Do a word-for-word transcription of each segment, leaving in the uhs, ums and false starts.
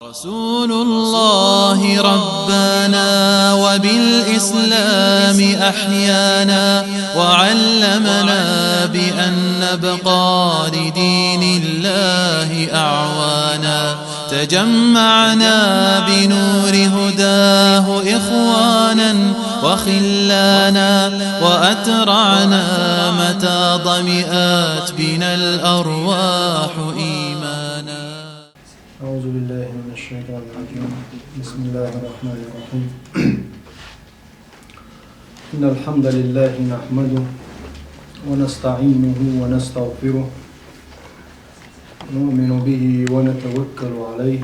رسول الله ربانا وبالإسلام أحيانا، وعلمنا بأن نبقى لدين الله أعوانا. تجمعنا بنور هداه إخوانا وخلانا، وأترعنا متى ظمئت بنا الأرواح إيمانا. أعوذ بالله من الشيطان الرجيم. بسم الله الرحمن الرحيم. إن الحمد لله نحمده ونستعينه ونستغفره، نؤمن به ونتوكل عليه،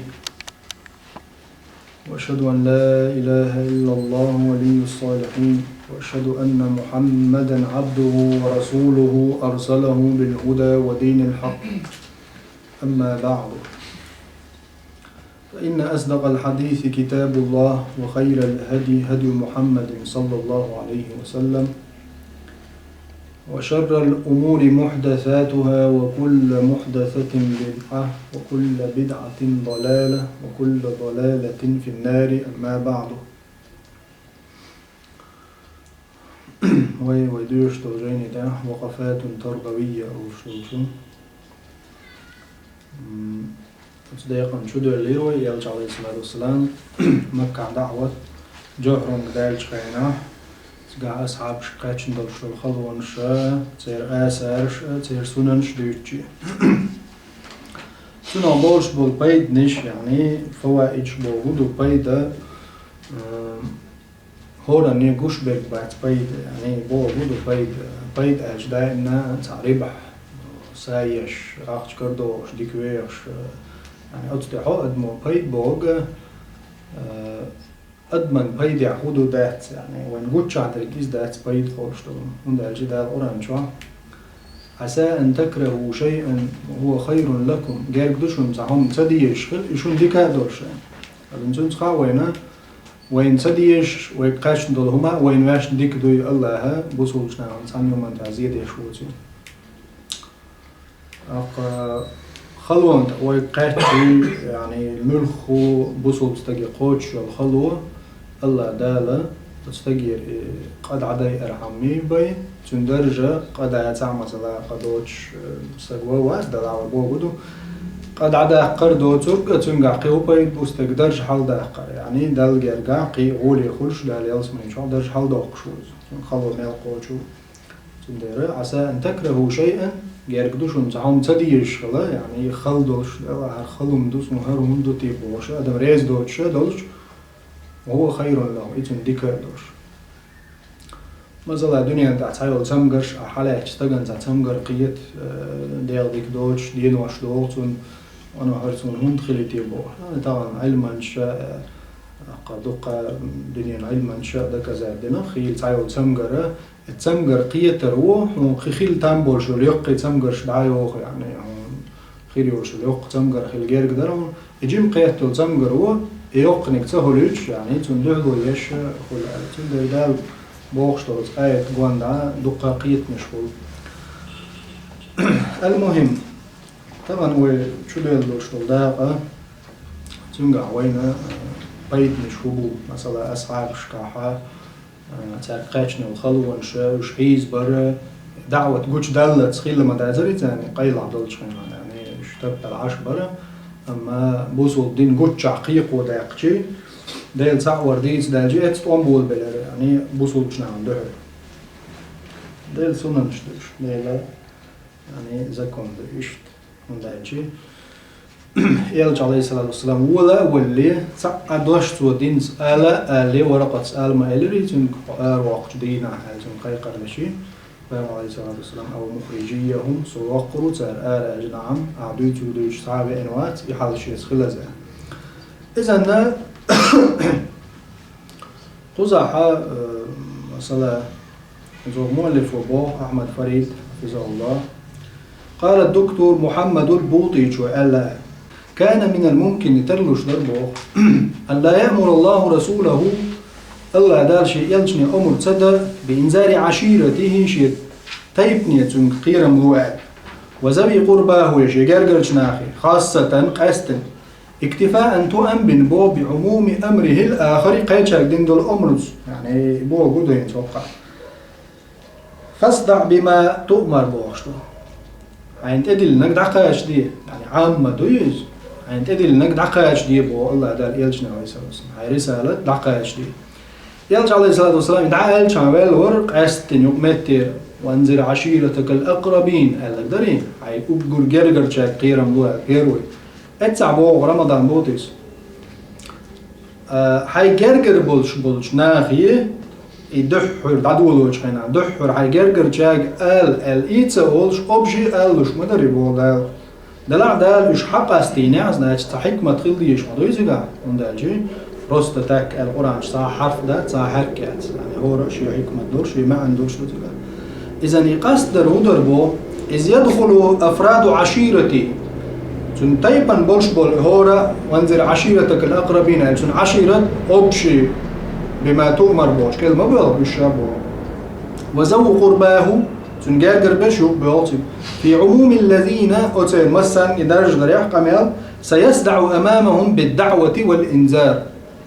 وأشهد أن لا إله إلا الله ولي الصالحين، وأشهد أن محمدا عبده ورسوله أرسله بالهدى ودين الحق. أما بعد، فإن أصدق الحديث كتاب الله، وخير الهدي هدي محمد صلى الله عليه وسلم، وشر الأمور محدثاتها، وكل محدثة بدعة، وكل بدعة ضلالة، وكل ضلالة في النار. أما بعد. Вай, вай дуьйцуш долу жайни тӀехь Вакъафатун Таргавийя олуш долчу. М, оцу декъана чудоьллира вай Элча, алейхиссалату вассалам, Маккахь даӀват, Жохьрунга даьллачу хенахь, цигахь асхьабашка кхаьчна долуш долу халонаш а, церан асарш а, церан сунанаш а дуьйцучи. Цунах болуш болу пайданаш, яъни фаваидаш боху ду пайда, м, ХӀоранна гуш берг бац пайда, яъни боху ду пайда. Пайда аьлча даимна цхьа рибхь, са еш, ахча карадогӀуш, дика вехаш, яъни оцу тӀехь адамо пайда бохург, э, адаман пайдехь хӀун ду дац, яъни вайн гуччахь дерг иза дац пайда олуш долу. ХӀунда аьлча Дала Къуръан чохь: «Аса ан такраху шайъан ва хӀува хайрун лакум». Герга ду шуна цхьа хӀума ца дезаш хила, и шуна дика а долуш. Амма цуьнца хаа вайна, вайна ца дезаш, вайга кхаьчна долу хӀума а вайна ваьшна дика дуй Аллаха, бусулбачу нахана цхьана хӀуманна тӀехь зен деш воций. ТӀаккха халонна тӀе вайга кхаьччи, яъни муьлхха бусулба стаге кхочуш йолу хало, Аллаха Дала оцу стагера и къа дӀадайархьама бай, цуьнан даржа къа дацахь, масала, къа доцуш, э, стаг ван вац, Дала ван боху ду. Къа дӀадаккхар доцург а, цуьнгахь кхин хӀун пайда бу, стаг даржа хьаладаккхар. Яъни Далла гергахь кхин гӀоле хуьлуш, Дала ялсамани чохь даржа хьаладоккхуш ву иза. Цуьнан хало мел кхочу. Цундела, аса ан такраху шайъан, герга ду шуна цхьа хӀума ца дезаш хила, яъни хала долуш, Дала, хӀара хала хӀума ду, суна хӀара хӀума ду те бохуш, адам реза доцуш а долуш, ва хӀува хайрун лаху, и цунна дика а долуш. Масала, дуьнен тӀехь цхьайолу цамгарш а хьалаьцча, стагана цхьа цамгар кхета, э, Дела дика доцуш, денош догӀу цунна, вано хӀара цунна хӀунда хили те боху. Ана тахана Ӏилманча, э, кху дуккха дуьненан Ӏилманча доказать дина, хийла цхьайолу цамгар, э, цамгар кхетар ву, хьуна кхин хила там болуш йолу йоккхий цамгарш дӀа а йоху, яъни, хьуна хир йолуш йолу йоккха цамгар хила герга дара хьуна. И жима кхетта йолу цамгар ву, и йоккханиг ца хуьлуьйтуш, яъни цунна дуьхьало еш хуьлу аьлла. Цундела Дала бохуш долу оцу аят гонна дуккха кхетамаш хуьлу. Ал-мухӀим, тахана вай чудоьллуш долу дакъа, цуьнгахь вайна, э, пайданаш хӀун бу, масала, асхьабашкахьа, Цаьрга кхаьчна йолу халонаш, уьш хьийзабар, даӀват гучудаллалц хилла ма дацара иза, къайлаха долчу хенахь, яъни уьш таппала Ӏаш бара, амма бусулба дин гуччахь кхайкхо даьккхичи, Делан цхьаъ вар дийца даьлчи, эццахь тӀом болабелира, яъни бусулбачу нахана дуьхьал. Делан сунанаш ду уьш, Делан Яъни закон ду иштта. ХӀунда аьлча, Элча, алейхиссалату вассалам, вола а валале, цхьа а дош цо динца ала а алале, Варакъатс ала ма элира, цуьнга аравоккхучу дийнахь аьлла, цуьнга кхайкхар деши. Пайхамар, алейхиссалату вассалам, ау мухрижийяхум, со воккхур ву цара ара аьлча, наӀам, ахь дуьйцу дуьйцуш цхьа а веана вац, и хьал шеца хила еза. Изанна, кхузахьа, э, масала, иза муаллифо боху, Ахьмад Фарид, хьафизахуллах. Къала доктор Мухьаммадул Бутичо аьлла: «Кана минал мумкин», тарлуш дар боху, «ан ла яъмура Аллаху расулаху», Аллах Дала шен элчане омра ца дан, «би инзари аширатихи», шен тайпане цуьнга кхерам ло аьлла, «ва зави къурбаху», шен гергарчу нахе, «хассатан», къаьстина. اكتفاء تؤم بن بو بعموم أمره الآخر, кхечаьрга дина долу омраца, яъни, бохург ду хӀинца хӀокхахь. فاصدع بما تؤمر бохуш ду. Хьайна тӀедиллинарг дӀакхачаде, яъни, Ӏамма ду иза. Хьайна тӀедиллинарг дӀакхачаде боху АллахӀ Дала элчане, Ӏалайхиссалату вассалам. Хьайн рисалат дӀакхачаде. Элча, Ӏалайхиссалату вассалам, дӀа аьлча ваьлла вара, къаьсттина юкъаметтера, وأنذر عشيرتك الأقربين аьлла дарий, хьайн уггар гергарчаьрга кхерам ло аьлла, первый. Эццахь боху Рамадан бутис. А, хьайн гергара болуш болчу нахе, и дуьххьара дӀадолочу хенахь, дуьххьара хьайн гергарчаьрга ала аьлла, ийца а волуш, общий алалуш ма дарий боху Дала. Делахь Дала уьш хьакъастийнехь, значит, цхьа хьикмат хила дезаш ма ду изигахь, хӀунда аьлча просто так аьлла Къуръан чу цхьа хьарф дац, цхьа хьаьрк яц. Яъни, хӀора а шен хьикмат долуш, шен маьӀна долуш ду изигахь. Иза и къастдар хӀун дар боху? إذ يدخل أفراد عشيرتي. Цуьнан тайпана болуш болу хӀора, وأنذر عشيرتك الأقربين аьлла, цуьнан Ӏашират общий بما تؤمر бохучу кӀел ма боьлху уьш ша боху. وذوي قرباه, цуьнан гергара берш юкъа боьлху цига. في عموم الذين, оцеран массарна и даржа дарехь къамел, سيصدع أمامهم بالدعوة والإنذار.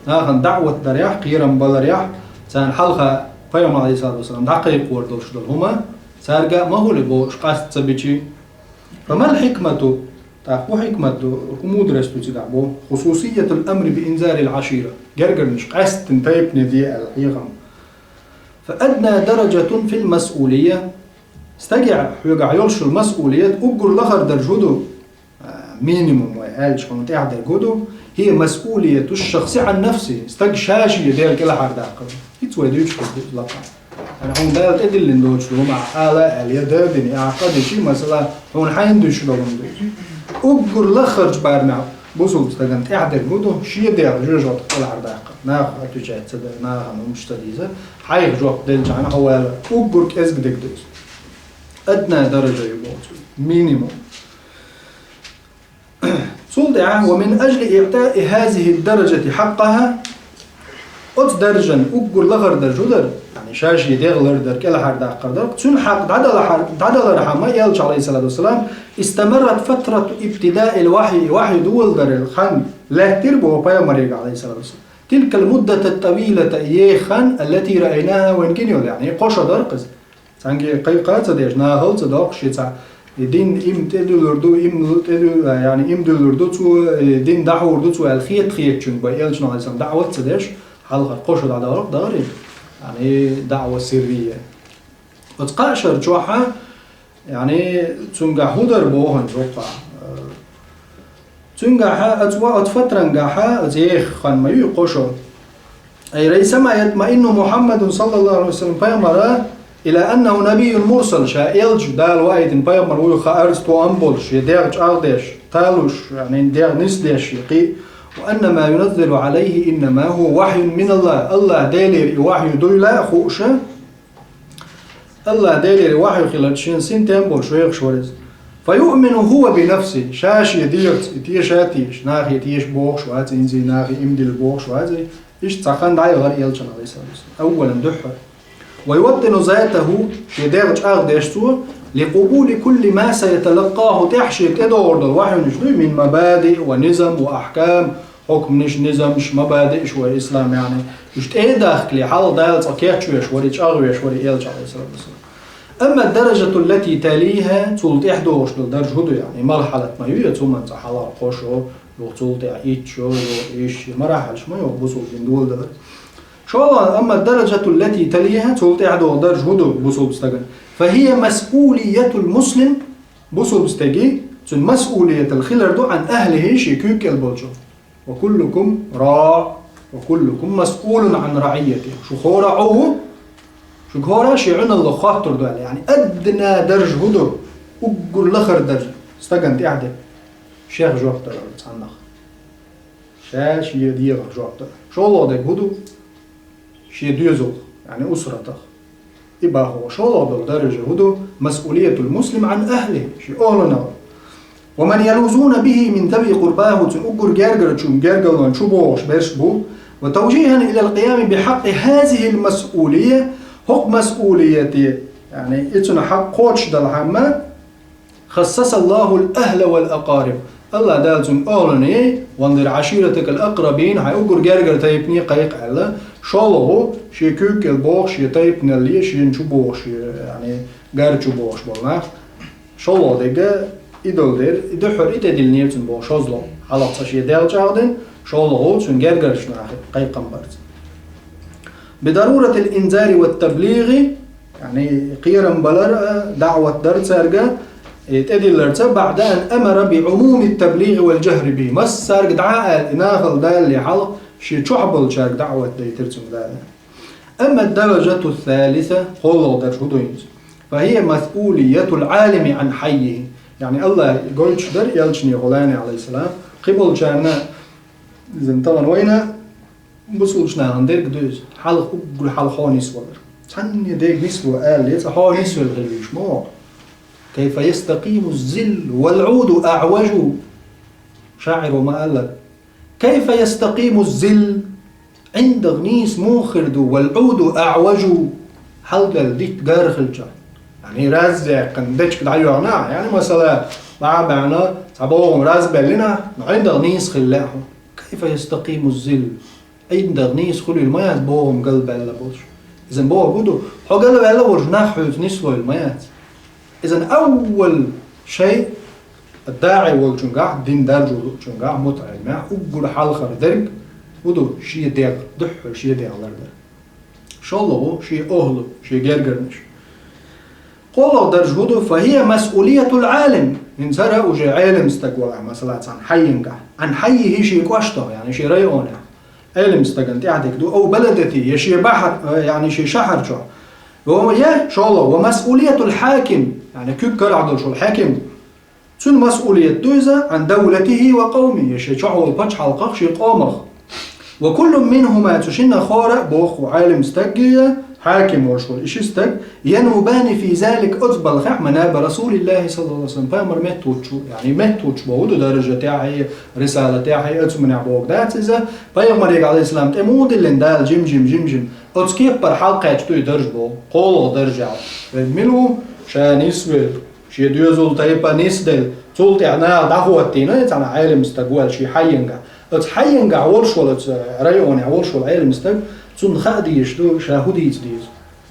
Нахана даӀват дарехь, кхерам баларехь, царна хьалха Пайхамар, Ӏалайхиссалату вассалам, дӀакхайкхор долуш долу хӀума, цаьрга а ма хуьлу бохуш къаста ца бичи. فما الحكمة, тӀаккха хӀун хьикмат ду, хӀун мудрость ду цигахь боху? خصوصية الأمر بإنذار العشيرة. Гергарнаш къаьсттина тайпане де аьлла хьехам. فأدنى درجة في المسؤولية. Стагехь хьоьгахь йолуш йолу масъулият уггар лахара даржа хӀун ду? А, минимум вай аьлча хьуна тӀехь дерг хӀун ду? هي مسؤولية الشخص عن نفسه. Стаг ша шен дегӀ кӀелхьардаккхар. ХӀинца вай дуьйцуш хир ду иза лакхахь. Яъни хьуна Дала тӀедиллина доцуш ду хӀума ала аьлла, я дадина, я къа дичи, масала, хьуна хьайна дуьйцуш долу хӀума ду иза. Уггар лахарчу барамехь бусулба стагана тӀехь дерг хӀун ду? Шен дегӀ жоьжахатах кӀелхьардаккхар. Нахах отвечать ца дар, нахана хӀумаш ца дийзар. Хьайх жоп делчахьана хьо ваьлла уггар кӀезиг дерг ду иза. Адна даража ю боху цуьнан. Минимум. Цул тӀаьхьа, ومن أجل إعطاء هذه الدرجة حقها, оцу даржан уггар лахара даржа хӀун дара, яъни ша шен дегӀ лардар, кӀелхьардаккхар дара, цуьнан хьакъ дӀадалахьар-, дӀадалархьама, элча, Ӏалайхиссалату вассалам, استمرت فترة ابتداء الوحي, вахьйу доладаран хан лаьттира боху пайхамарга, Ӏалайхиссалату вассалам. تلك المدة الطويلة, еха хан, التي رأيناها, вайна гина йолу, яъни кхо шо дара-кх иза. Цхьаьнгге кхайкха а ца деш, нахала а ца доккхуш, шен цхьа и дин им тӀедуьллур ду, им тӀедуьллур, яъни им дуьллур ду цо, и дин дӀахьур ду цо аьлла хета-хетачуьнга бен элчано, Ӏалайхиссалам, даӀват а ца деш, хьалхара кхо шо дӀадахара, дахарий? Яъни даӀва сиррия. Оцу кхаа шара чохь а, яъни цуьнгахь хӀун дара боху хӀинца хӀокхахь? Цуьнгахьа, оцу ва-, оцу фатрангахьа, оцу еха хан ма ю кхо шо. أي ليس ما يطمئن محمد صلى الله عليه وسلم, пайхамара, إلى أنه نبي مرسل, ша элча, Дала ваийтина пайхамар вуй хаарца тоам болуш, шен дегӀ чӀагӀдеш, талуш, яъни дегӀ нисдеш, шен кхин. وأن ما ينزل عليه إنما هو وحي من الله. АллахӀ Делера и вахьйу дуйла а хууша, АллахӀ Делера вахьйу хиларца шен синтем болуш вехаш вара иза. فيؤمن هو بنفسه, ша шен дегӀаца и теша а теша, нахе теша бохуш вац, инзий нахе имдилла бохуш вац, иштта цхьа хан дӀаяхара элчана, Ӏалайхиссалату вассалам. أولاً, дуьххьара. ويوطن ذاته, шен дегӀ чӀагӀдеш цо, لقبول كل ما سيتلقاه, тӀаьхьа шега тӀедогӀур долу вахьйунаш дуй, من مبادئ ونظم وأحكام, хьукманаш, низамаш, мабадиъш вай ислам, яъни, уьш тӀе а дахкале, хьалха Дала цкъа кечвеш вари, чӀагӀвеш вари элча, Ӏалайхиссалату вассалам. أما الدرجة التي تليها, цул тӀаьхьа догӀуш долу даржа хӀун ду, яъни, мархьалат ма ю, я цу манца хьалха кхо шо, юха цул тӀаьхьа итт шо, юха иш, марахьалаш ма ю, бусулба дин доладалар. ШолгӀа, أما الدرجة التي تليها, цул тӀаьхьа догӀу даржа хӀун ду бусулба стагана? فهي مسؤولية المسلم, бусулба стеги, цуьнан масъулиятал хилар ду, عن أهله, шен куьйга кӀел болчу. وكلكم راع وكلكم مسؤول عن رعيته. Шу хӀора Ӏу ву, шуьга хӀора шен Ӏуьналлах хоттур ду аьлла. Яъни, адна даржа хӀун ду, уггар лахара даржа, стагана тӀехь де, шех жоп дара цхьаннах. Ша шен дегӀах жоп дара. ШолгӀа дерг хӀун ду? Шен доьзалх, яъни усратах. И бахо шолгӀа долу даржа хӀун ду? مسؤولية المسلم عن أهله, шен охӀланах. ومن يلوذون به من ذوي قرباه, цуьнан уггар гергарчун гергарлончу бохуш берш бу. وتوجيها إلى القيام بحق هذه المسؤولية, хӀокху масъулияте, яъни и цуьнан хьакъ кхочушдалахьама, خصص الله الأهل والأقارب. Аллах Дала цунга охӀлане: «وأنذر عشيرتك الأقربين», хьай уггар гергара тайпане кхайкха аьлла, шоллагӀа, шен куьйга кӀел боху, шен тайпанал е, шена чу боху, шен, яъни, гар чу бохуш болу нах. ШоллагӀа дерг и долу дера, и дуьххьара и тӀедиллинера цунна боху шозлагӀа. Хьалха цкъа шен Дела чӀагӀдина, шоллагӀа цуьнан гергарчу нахе кхайкхам барца. «بضرورة الإنذار والتبليغ», яъни, кхерам балар а, даӀват дар цаьрга, и тӀедилларца, «بعد أن أمر بعموم التبليغ والجهر به». Массаьрга дӀа а аьлла, и нахала далале хьалха, шен чохь болчаьрга даӀват дайтира цуьнга Дала. «أما الدرجة الثالثة», кхоалгӀа дарж хӀун ду иза? «فهي مسؤولية العالم عن حيه». Яъни, Аллаха гойтуш дара элчане, гӀулана, Ӏалайхиссалам, кхиболчарна, иза тахана вайна, бусулбачу нахана дерг ду иза, хьалха уггар хьалха хьо нисвалар. Цхьанне дерг нисло аьлла, цкъа хьо нисвелла хила везаш ма ву. «كيف يستقيم الظل والعود أعوج». ШаӀиро ма-аллара: «كيف يستقيم الظل», ӀиндагӀа нийса муха хир ду, «والعود أعوج», хьалбелла дитт гар хилча. Яъни, раззаьккхина дечиг дӀайоьгӀна, яъни, масала, бӀа а баьхна, цхьа богӀам разбеллина, но ӀиндагӀа нийса хила лаьа хьуна. «كيف يستقيم الظل». ӀиндагӀа нийса хуьлийла ма яц богӀам галбаьлла болуш. Иза бохург хӀун ду, хьо галваьлла волчу нах хьоьца нислойла ма яц. Иза аввал шай, даӀи волчуьнгахь, дин даржо луучуьнгахь, мутаӀеллимехь, уггар хьалхара дерг хӀун ду, шен дегӀ, дуьххьара шен дегӀ лардар. ШоллагӀа, шен охӀла, шен гергарнаш. КхоалгӀа дарж хӀун ду? «فهي مسؤولية العالم». ХӀинца хӀара уже Ӏелам стаг валахь, масала, цхьана хьайингахь. «عن حيه», шен кӀоштах, яъни шен районехь. Ӏелам стагана тӀехь дерг ду, «أو بلدته», я шен бахьар, э, яъни шен шахьар чохь. Ва я, шоллагӀа, «ومسؤولية الحاكم», яъни куьг карахь долуш волу хьаьким. Цуьнан масъулият ду иза «عن دولته وقومه», я шен чохь волу пачхьалкхах, шен къомах. «وكل منهما», цу шиннах хӀора а боху Ӏелам стаг я, хьаким волуш волу и ши стаг, «ينوبان في ذلك», оцу балхехь, «مناب رسول الله صلى الله عليه وسلم», пайхамар меттахӀуттучу, яъни меттахӀуттуш боху ду, даржатехь а, рисалатехь а, оцу хӀуманехь боху дац иза, пайхамаре, Ӏалайхиссалам, тӀе муха диллина Дала жим-жим, жим-жим. Оцу кеппара хьалакхаьчна ду и дарж боху, кхоалгӀа даржехь. Вай мила ву ша нисвелла? Шен доьзал, тайпа нисделла, цул тӀаьхьа наха дӀахӀоттийна, цхьана Ӏелам стаг ваьлла шен хьайингахь. Оцу хьайингахь волуш волу, оцу районехь волуш волу Ӏелам стаг, цунна хаа дезаш ду, ша хӀун дийца деза.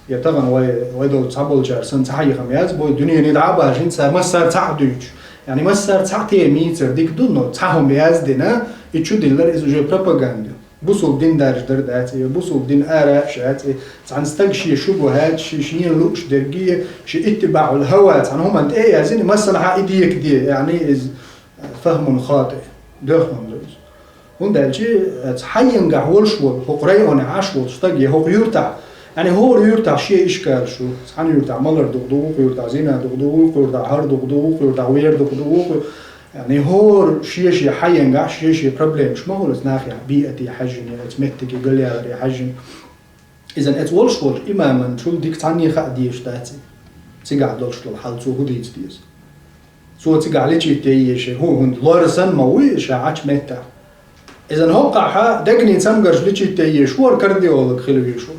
Я тахана вай, вай долчу цхьаболчара санна цхьа хьехам яц, бой дуьнене дӀа а бажина, цара массара цхьаъ дуьйцуш. Яъни массара цхьаъ тема йийцар дика ду, но цхьа хӀума яздина, и чу диллар, иза уже пропаганда ю. Бусулба дин даржадар дац и, бусулба дин ара а шац и, цхьана стаг шен шуьга хӀаьта, ши шена лууш дерриге, ши иттибаӀул хӀава, цхьана хӀуманна тӀе а яздина, массанхьа и декаде, яъни иза фахмун хатӀи, доьхна ду иза. ХӀунда аьлча, оцу хьайингахь волуш волу, хӀокху районехь Ӏаш волу стаг я хӀокху юьртахь, яъни хӀора юьртахь шен ишкалаш ю, цхьана юьртахь малар дукха ду, вукху юьртахь зина дукха ду, вукху юьртахь хӀара дукха ду, вукху юьртахь вер дукха ду, вукху Яъни хӀора шен-шен хьайингахь, шен-шен проблемаш ма хуьлу, нахехь биъате хьаьжжина, оцу меттиге галъяларе хьаьжжина. Иза оцу волуш волчу имаман чул дика цхьанне хаа дезаш дац и. Цигахь долуш долу хьал цо хӀун дийца деза? Цо цигахь лечить ян еза шен хӀун, хӀунда лор санна ма вуй ша Ӏачу меттахь. Иза хӀокхахь дегнийн цамгарш лечить ян езаш вара кардиолог хила везаш ву.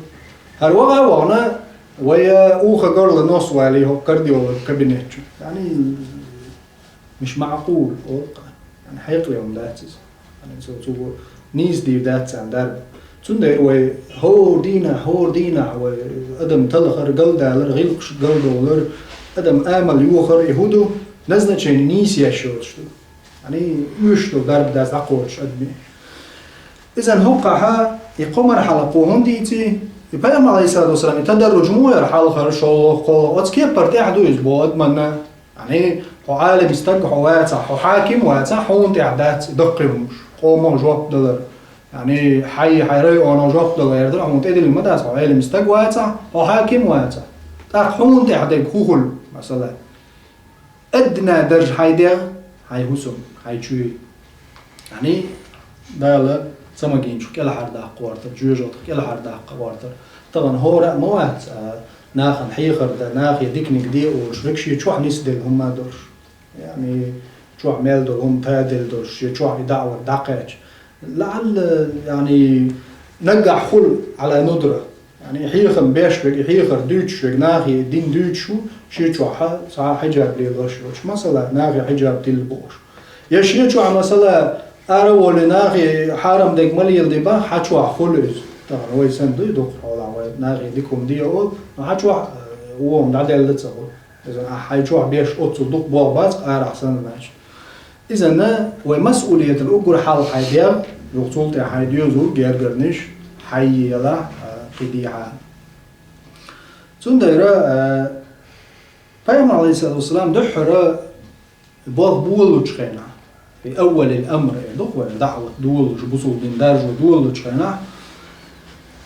ХӀара ваха а вахана, вай, э, ухо, горло, нос валий хӀокху кардиолог кабинет чу. Яъни, миш маӀкъул, олу-кх. Яъни, хьекъале хӀума дац иза. Яъни, цо, цо нийса дийр дац царна дарба. Цундела вай хӀора дийнахь, хӀора дийнахь вай адам талхар, галдалар, гӀиллакхаш галдовлар, адам амал йохар, и хӀун ду, назначение нийса еш йоцуш ду. Яъни, уьш долу дарба дац дӀакхочуш адаме. Иза хӀокхахь, и кхо мархьала кхо хӀунда дийци, и Пайхамар, Ӏалайхиссалату вассалам, и тадарруж муха яра хьалхара, шолгӀа, кхоалгӀа, оцу кеппара тӀехь ду иза боху адаманна. Яъни, хьо Ӏалим стаг хьо вацахь, хьо хьаким вацахь, хьуна тӀехь дац и даккхий хӀумаш, къомах жоп далар. Яъни, хьай, хьай районах жоп далар дара, хьуна тӀедиллина ма дац, хьо Ӏалим стаг вацахь, хьо хьаким вацахь. ТӀаккха хьуна тӀехь дерг хӀун хуьлу, масала? Адна дарж хьай дегӀ, хьай хӀусам, хьай чоь. Яъни, Дала ца магийначух кӀелхьардаккха гӀортар, жоьжахатах кӀелхьардаккха гӀортар. Тахана хӀора а ма вац, а, нахана хьехар дан, нахе диканиг де олуш, век шен чохь нисделла хӀума а долуш. Яъни, чохь мел долу хӀума таделла долуш, шен чохь и даӀват дӀакхаьчча. ЛаӀалла, яъни, наггахь хуьлу Ӏала нудра. Яъни, хьехам беш верг, хьехар дуьйцуш верг, нахе дин дуьйцуш ву, шен чохь цхьа хьиджаб лелош йолуш. Масала, нахе хьиджаб дилла бохуш. Я шен чохь, масала, ара а волий, нахе хьарам дерг ма леладе бах, хьан чохь хуьлу иза. Тахана вай санна дуй дукха хьолахь, вай нахе дика хӀума де а олу, но хьан чохь, э, вон дӀаделла ца хуьлу. Иза ахь хьайн чохь беш оццул дукха болх бац арахь санна, значит. Иза вай масъулиятал уггар хьалха хьайн дегӀ, юха цул тӀаьхьа хьайн доьзал, гергарниш, хьайн елахь, э, кхин дехьа. Цундела, э, Пайхамар, алейхиссалату вассалам, дуьххьара болх болалучу хенахь, фи аввалил амр, э, ду-кх вай, даъват долалуш, бусулба дин даржо долалучу хенахь,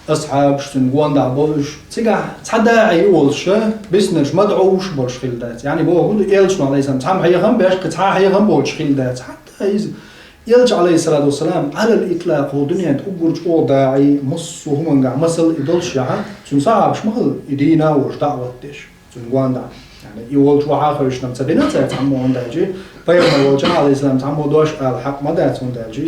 асхьабаш, цуьнан гондахь болуш, цигахь цхьа даӀи а волуш, биснарш ма дӀовш болуш хилла дац. Яъни бохург ду, элчано, алейхиссалам, цхьамма хьехам беш, кхин цхьа хьехам боцуш хилла дац. Хьатта иза элча, алейхиссалату вассалам, Ӏалал итлакъ, хӀокху дуьнен тӀе уггар чӀогӀа даӀи, массо а хӀумангахь масал и долуш яхьа, цуьнан сахьабаш ма хилла и дийна а волуш даъват деш. Цуьнан гондахь. Яъни, и волчу вахьа хевшина ца бина цара цхьаммо, хӀунда аьлча, пайхамар волчу, алейхиссалам, цхьаммо дош ала хьакъ ма дац, хӀунда аьлча,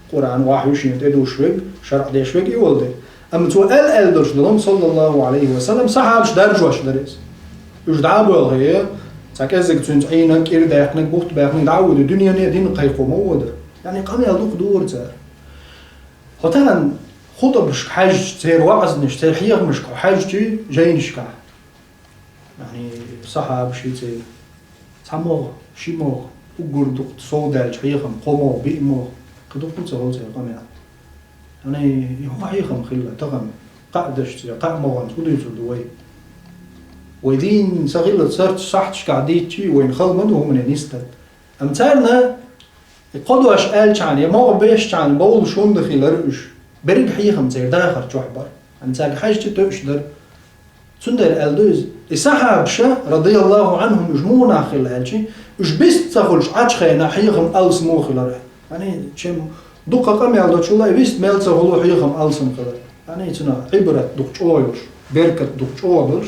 Къуръан, вахьйу шена тӀедуш верг, шарӀ деш верг и волу дела. Амма цо аьлла-аьлла долуш долу, саллаллаху алейхи ва саллам, сахьабаш даржош дара иза. Уьш дӀа а боьлхий, цхьа кӀеззиг цуьнца Ӏийна, кӀира даьккхинарг, бутт баьккхинарг дӀа а воьдий, дуьнене дин кхайкхо ма вода. Яъни, къамел дукха дора цара. Хьо тахана хутӀабашка хьаьжча, церан ваӀазнаш, церан хьехамашка хьо хьаьжча, жайнашкахь. Яъни, сахьабаш и церан цхьа могӀа, ши могӀа, уггар дукха сов даьллачу хьехам, кхо могӀа, биъ могӀа, кхин дукха ца хуьлу церан къамел. Яъни, и хӀун хьехам хилла тахана, кхаа дашца, кхаа могӀанца хӀун дуьйцур ду вай? Вай дийна ца хилла царца сахьташкахь дийцча, вайна хала ма ду хӀумане нисдалар. Амма царна и кхо дош аьллачхьана, я могӀа бешчхьана бовлуш хӀунда хилара уьш? Берриг хьехам церан дахар чохь бара. Амма цаьрга хьаьжча тоьуш дара. Цундела аьлла ду иза. И сахьабаша, радияллаху анхум, уьш муха нах хилла аьлча, уьш бист ца хуьлуш Ӏачу хенахь хьехам алсам муха хилара. Яъни, чем дукха къамел долчул а вист мел ца хуьлу хьехам алсам хилар. Яъни, цунах Ӏибрат дукха чӀогӀа йолуш, беркат дукха чӀогӀа долуш,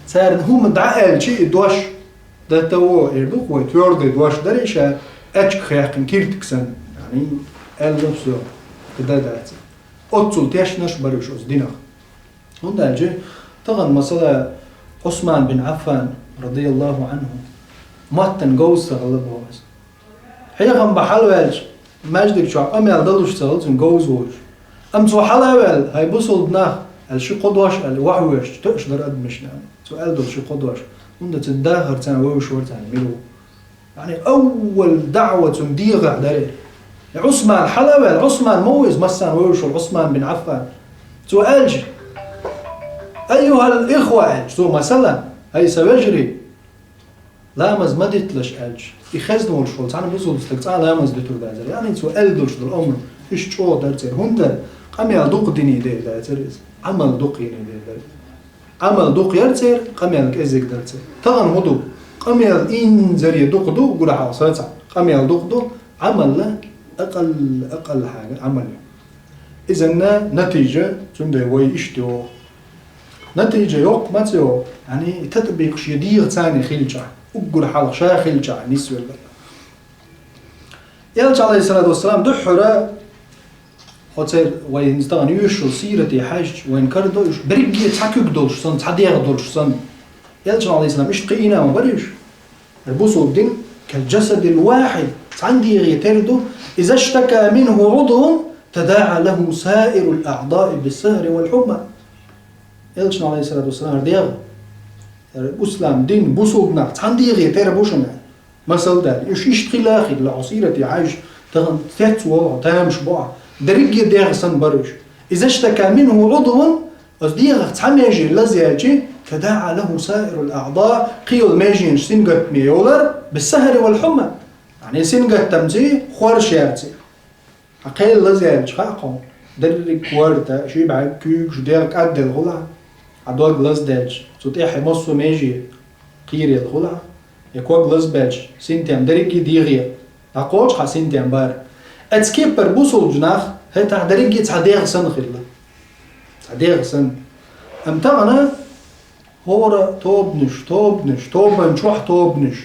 царна хӀума дӀа аьлча и дош, до того, эр ду-кх вай, твёрдый дош дарий ша, аьчка хаьккхина киртиг санна. Яъни, аьлла со, кхин дан дац. Оццул тешнарш бара уьш оцу динах. ХӀунда аьлча, тахана, масала, Ӏусман бин Ӏаффан, радияллаху анху, маттана говза ца хилла боху иза. Хьехам бан хьалаваьлча, маьждиг чохь къамел далуш ца хилла цуьнан говза волуш. Амма цо хьала а ваьлла, хӀай бусулба нах, аьлла ши-кхо дош аьлла, вахьвоьжча, тоьуш дара адамашна, цо аьлла долу ши-кхо дош. ХӀунда цуьнан дахар царна вевзаш вара царна мила ву. Яъни, аввал даъва цуьнан дегӀахь дара. И Ӏусман хьала а ваьлла, Ӏусман ма ву иза, массарна вевзаш волу Ӏусман бин Ӏаффан. Цо аьлча, айюхал ихва аьлча, цо, масала, хӀай сан вежарий, ламаз ма диталаш аьлча, и хезна волуш волу цхьана бусулба стаг цкъа а ламаз дуьтур дацара. Яъни, цо аьлла долуш долу амр, иштта чӀогӀа дара церан. ХӀунда? Къамел дукха диний дела дацара иза. Ӏамал дукха йиний дела дара. Ӏамал дукха яра церан, къамел кӀезиг дара церан. Тахана хӀун ду? Къамел инзаре дукха ду, гура хьалха сацахь. Къамел дукха ду, Ӏамал акъал, акъал хьага Ӏамал ю. Изанна натижа, цундела вай иштта йогӀу. Натижа йоккха ма ца йогӀу, яъни, татбикъ шен дегӀаца хилчахь, уггар хьалха ша хилчахь нисвелла. Элча, алейхиссалату вассалам, дуьххьара, хьо церан вай хӀинца тахана йоьшуш йолу сирате хьаьжча, вайна карадо уьш, берриге цхьа куьг долуш санна, цхьа дегӀ долуш санна. Элча, алейхиссалам, иштта кхиийна ма бара уьш. Бусулба дин, кал джасадил вахид, цхьана дегӀе тера ду, иза штака минху удвун, тадаӀа лаху саирул аъдаи биссахари вал хьумма. Элча, алейхиссалату вассалам, дегӀ, ислам дин, бусулба нах, цхьана дегӀе тера бу шуна. Масал даьлла, уьш иштта хила а хилла, хьо сирате хьаьжча, тахана цецволу хьо, тамаш бо ахь. Дерриге дегӀ санна бара уьш. Иза штака минху удвун, оцу дегӀах цхьа меже лазаьлча, тадаӀа лаху саирул аъда, кхин йолу меженаш сингаттаме йолар, биссахари вал хьумма. Яъни сингаттамций, хоршаьрций. Хьан кхел лазаьлча хаьа хьуна, дерриг корта, ши бӀаьрг, куьйгаш, дегӀ кӀадделла хуьлу хьан. Хьан дог лазадаьлча, цу тӀехь массо а меже кхерелла хуьлу хьан. Я ког лазабаьлча, синтем дерриге дегӀе дӀакхочу хьан синтем бара. Оцу кепара бусулба нах хӀетахь дерриге цхьа дегӀ санна хилла. Цхьа дегӀ санна. Амма тахана хӀора тобанаш, тобанаш, тобан чохь тобанаш,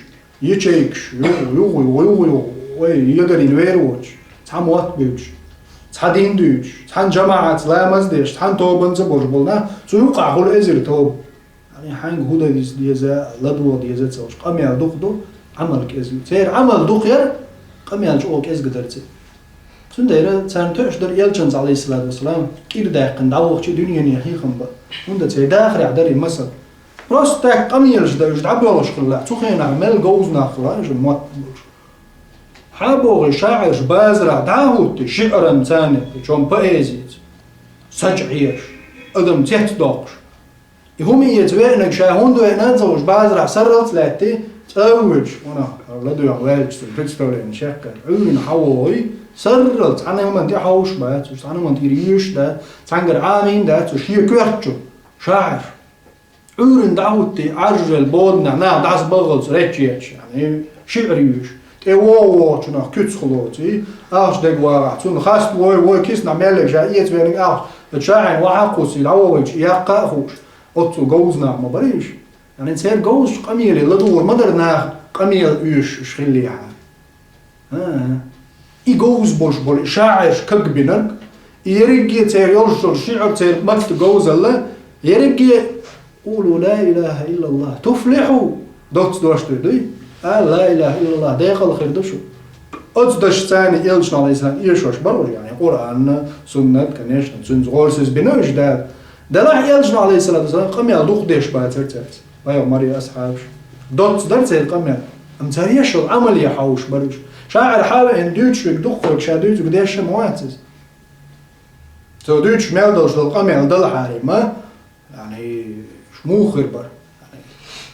ячейкаш, югӀу, югӀу, югӀу, югӀу, югӀу, вай, ягарийн вер воцуш, цхьа мотт буьйцуш, цхьа дин дуьйцуш, цхьана жамаӀатца ламаз деш, цхьана тобанца болуш болу нах, цу юкъахь хуьлу эзар тоба. Яъни хьаьнга хӀун дан деза, ладогӀа деза ца луш, къамел дукха ду, Ӏамал кӀезиг ю. Церан Ӏамал дукха яра, Къамел чӀогӀа кӀезига дара церан. Цундела царна тоьаш дара Элчанца, Ӏалайхиссалату вассалам, кӀира даьккхина дӀавахача дуьнене хьехам бан. ХӀунда церан дахарехь дара и масал. Просто так къамелаш дан уьш дӀабоьлхуш хилла, цу хенахь мел говза нах хилла уьш мотт болуш. Хьан боху шаӀираш базарахь дӀа а хӀуттий, шиӀранца, причём поэзица, сачӀ хьоьжуш, адам цецдоккхуш. И хӀума эца веанарг ша хӀунда веана а ца хууш, базарахь сарралц а лаьттий, цӀа а воьдуш, ванах, ладоьгӀна ваьлча цуьнан представлени шеккхар, Ӏуьйранна хьан вогӀий, сарралц цхьана хӀуманна тӀе хьовсуш бац уьш, цхьана хӀуманна тӀера йоьшуш дац, цхьаьнгара Ӏамийна дац уьш, шен коьртачу шаӀираш. Ӏуьйранна дӀа а хӀуттий, Ӏаржъелла боданехь нах дӀасабахалц речча ечаш, яъни шиӀра йоьшуш. ТӀе вогӀу вогӀучунах куьцах лоций, ахча дага вагӀахь, цунна хаставой, вой киснахь мел ша эца веанарг ахча, шаӀирна вахьа а кхуссий, дӀавогӀийча яккха а хууш. Оццул говза нах ма бара уьш. Яъни церан говзачу къамеле ладугӀур ма дара наха къамел оьшуш уьш хиллехьара. ХӀан-хӀа. И говза болуш болу и шаӀираш кагбинарг, и ерриге церан йолуш йолу шиӀра, церан матта говзалла, ерриге: «Къулу ла илаха иллаллах, туфлиху», доцца дош дуй, дуй? Ала ла илаха иллаллах, декъала хир ду шу. Оцу дашца Элчано, Ӏалайхиссалам, эшош бара уьш, яъни Къуръан, Суннат, конечно, цуьнца гӀорасиз бина уьш Дала. Делахь Элчано, Ӏалайхиссалату вассалам, къамел дукха деш бацара цаьрца. Пайхамар а, асхьабаш а. Доцца дара церан къамел. Амма цара еш йолу Ӏамале хьовсуш бара уьш. ШаӀир хьан веана дуьйцуш верг дукхахверг ша дуьйцург деш а ма вац иза. Цо дуьйцуш мел долуш долу къамел далахьара ма, яъни, уьш муха хир бара.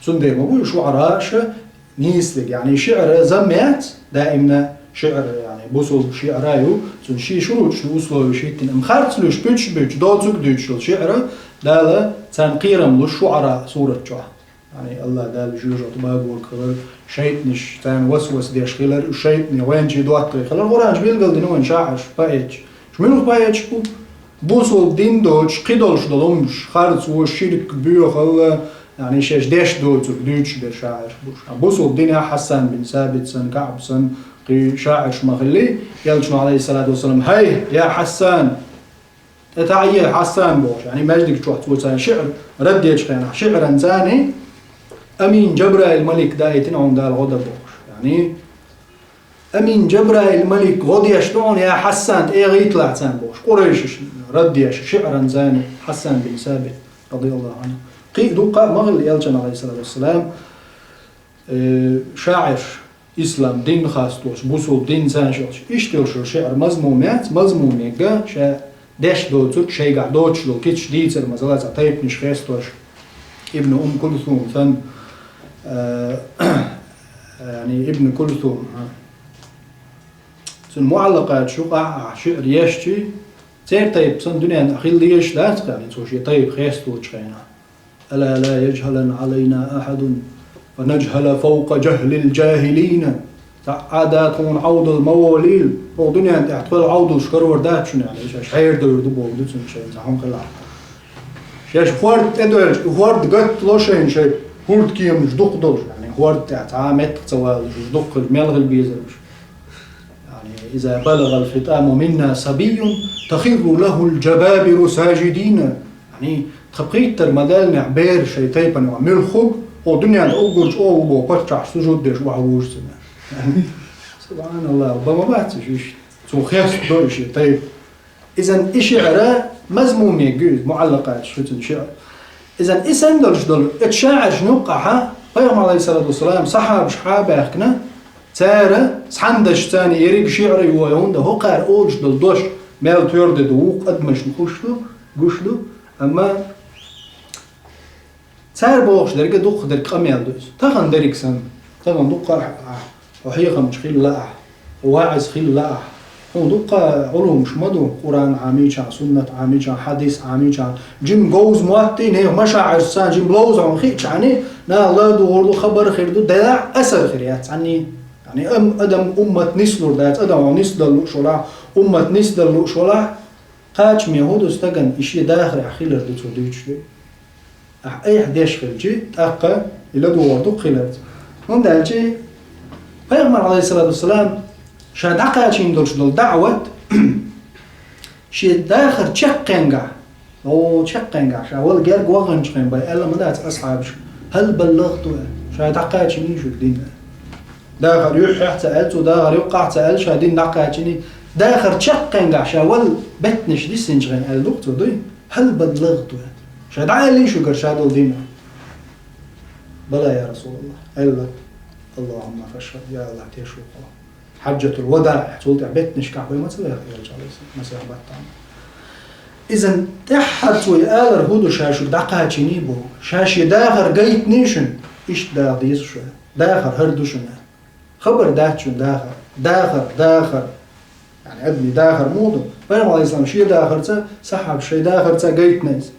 Цундела ма бу шуӀара аша нийса верг. Яъни шиӀра зам яц, даимна шиӀра, яъни бусулба шиӀра ю, цуьнан шен шуруташ ю, условеш хӀиттина. Амма харц луьйш, пуьчаш буьйцуш, доцург дуьйцуш йолу шиӀра, Дала царна кхерам луш шуӀара сурат чохь. Яъни Аллах Дала жоьжахати багорг хилар, шайтӀанаш царна васвас деш хилар, уьш шайтӀане вайначу доттагӀий хилар. Къуръан чу билгалдина вайн шаӀираш, поэташ. Уьш муьлха поэташ бу? Бусулба дин доцуш, кхидолуш долу хӀуманаш, харцо, ширк, боьхалла, яъни шаьш деш доцург дуьйцуш берш шаӀираш бу уьш. Бусулба динехь Хьассан бин Сабит санна, КаӀб санна, кхин шаӀираш ма хилли, Элчано, Ӏалайхиссалату вассалам: «ХӀай, я Хьассан, тӀе таӀе, Хьассан», бохуш. Яъни маьждиг чохь цо царна шиӀра, рад дечу хенахь, шиӀранца, «Амин Джабраил малик даийтина хьуна Дала гӀо дан», бохуш. Яъни «Амин Джабраил малик гӀо деш ду хьуна, я Хьассан, тӀе гӀийталахь царна», бохуш. Къурайшаша рад деш шиӀранца Хьассан бин Сабит, радияллаху Ӏанху. Кхин а дуккха а ма хилла Элчано, Ӏалайхиссалату вассалам, э, шаӀираш, ислам дин хасталуш, бусулба дин царна шаьш. Иштта йолуш йолу шиӀра мазмум яц, мазмум мегга ша деш доцург, шайгахь доцуш долу кицаш дийцар, масала, цхьа тайпанаш хестош, Ибн Ум Кулсум санна, э, яъни Ибн Кулсум, а. Цуьнан муӀаллакъаташ юкъахь а шиӀра ешчи, церан тайпа санна дуьненна хилла дезаш дац, яъни цо шен тайпа хесточу хенахь. «Ала ла яджхалан Ӏалайна ахьадун, фа наджхала фавкъа джахлил джахилина». Цхьа а дада тхуна Ӏовдал ма волийла, хӀокху дуьненна тӀехь тхол Ӏовдалш карор дац шуна, аьлла, шаьш хьерадевр ду боху ду цуьнан шайна цхьа хӀума хилахь. Шаьш хӀорда тӀедоьлча, и хӀорда гатта ло шайна шайн хӀорда кеманаш дукха долуш, яъни хӀорда тӀехь цхьа а меттах ца валалуш, дукха хилча мел хила безар уьш. Яъни, «Иза балагал фитаму минна сабийюн, тахирру лахул джабабиру саджидина». Яъни, тхан пхийттара ма-даьллинехь бер шайн тайпана юкъахь муьлхха хӀу, хӀокху дуьненна уггар чӀогӀа ву боху паччахьаш сужуд деш охьавужу цунна. Яъни, субхьаналлах, бан ма бац уьш, уьш. Цо хестадо уьш шен тайпа. Изан и шиӀра мазмум мегга ю иза, муӀаллакъаташ ю цуьнан шиӀра. Изан и санна долуш долу, оцу шаӀиршна юккъахьа, Пайхамар, Ӏалайхиссалату вассалам, сахьабаш хьа а баьхкина, цара цхьана дашца ерриг шиӀра а йой, хӀунда хӀокхара олуш долу дош мел тоьрде ду, вукху адамашна хуш ду, гуш ду, амма цара бохуш дерг а дукха дерг къамел ду иза. Тахана дерриг санна, тахана дуккха а хьо хьехамча хилла ахь, хьо ваӀаз хилла ахь. Хьуна дуккха Ӏулумаш ма ду, Къуръан Ӏамийча, суннат Ӏамийча, хьадис Ӏамийча. Жима говза мотт а, нехан машаӀиршца жима ловза хьуна хиъча, яъни, наха ладугӀур ду, хабар хир ду, делахь а асар хир яц цхьанний. Яъни, ам-, адам уммат нислур дац, адам хьо нисдала лууш валахь, уммат нисдала лууш валахь, кхачаме хӀун ду стагана, и шен дахарехь хилар ду цо дуьйцуш дерг. Ахь айхьа деш хилчи, тӀаккха и ладугӀур ду-кх хиларца. ХӀунда аьлча Пайхамар, Ӏалайхиссалату вассалам, ша дӀакхачийна долуш долу даӀват, шен дахар чаккхенгахь, о, чаккхенгахь, ша вала герга ваханчу хен бай, аьлла ма дац асхьабашка: «Хьал баллагӀту», аьлла, ша дӀакхачийний шуьга дин? Дахар юххехь а ца аьлла цо, дахар юккъехь а ца аьлла, ша дин дӀакхачийна, дахар чаккхенгахь ша вала беттанаш диссинчу хенахь аьлла ду-кх цо, дуй? «Хьал баллагӀту?» аьлла. Ша дӀааьллий шуьгара ша долу дин? «Бала, я Расулаллах», аьлла. «Аллахумма фашхад, я АллахӀ, тешаш ву хьо». Хьаджатул-Вадаъ, цул тӀаьхьа беттанашкахь вай ма ца веха, элча, алейхиссалам, масех баттахь. Иза тӀаьххьарца вай алар хӀун ду, ша шуьга дӀакхачийний боху, ша шен дахар гайтиний шуна, иштта даха деза шу. Дахар хӀара ду шуна. Хабар дац шуна дахар. Дахар, дахар. Яъни адамийн дахар муха ду? Пайхамар, алейхиссалам, шен дахарца, сахьабаш шайн дахарца гайтина иза.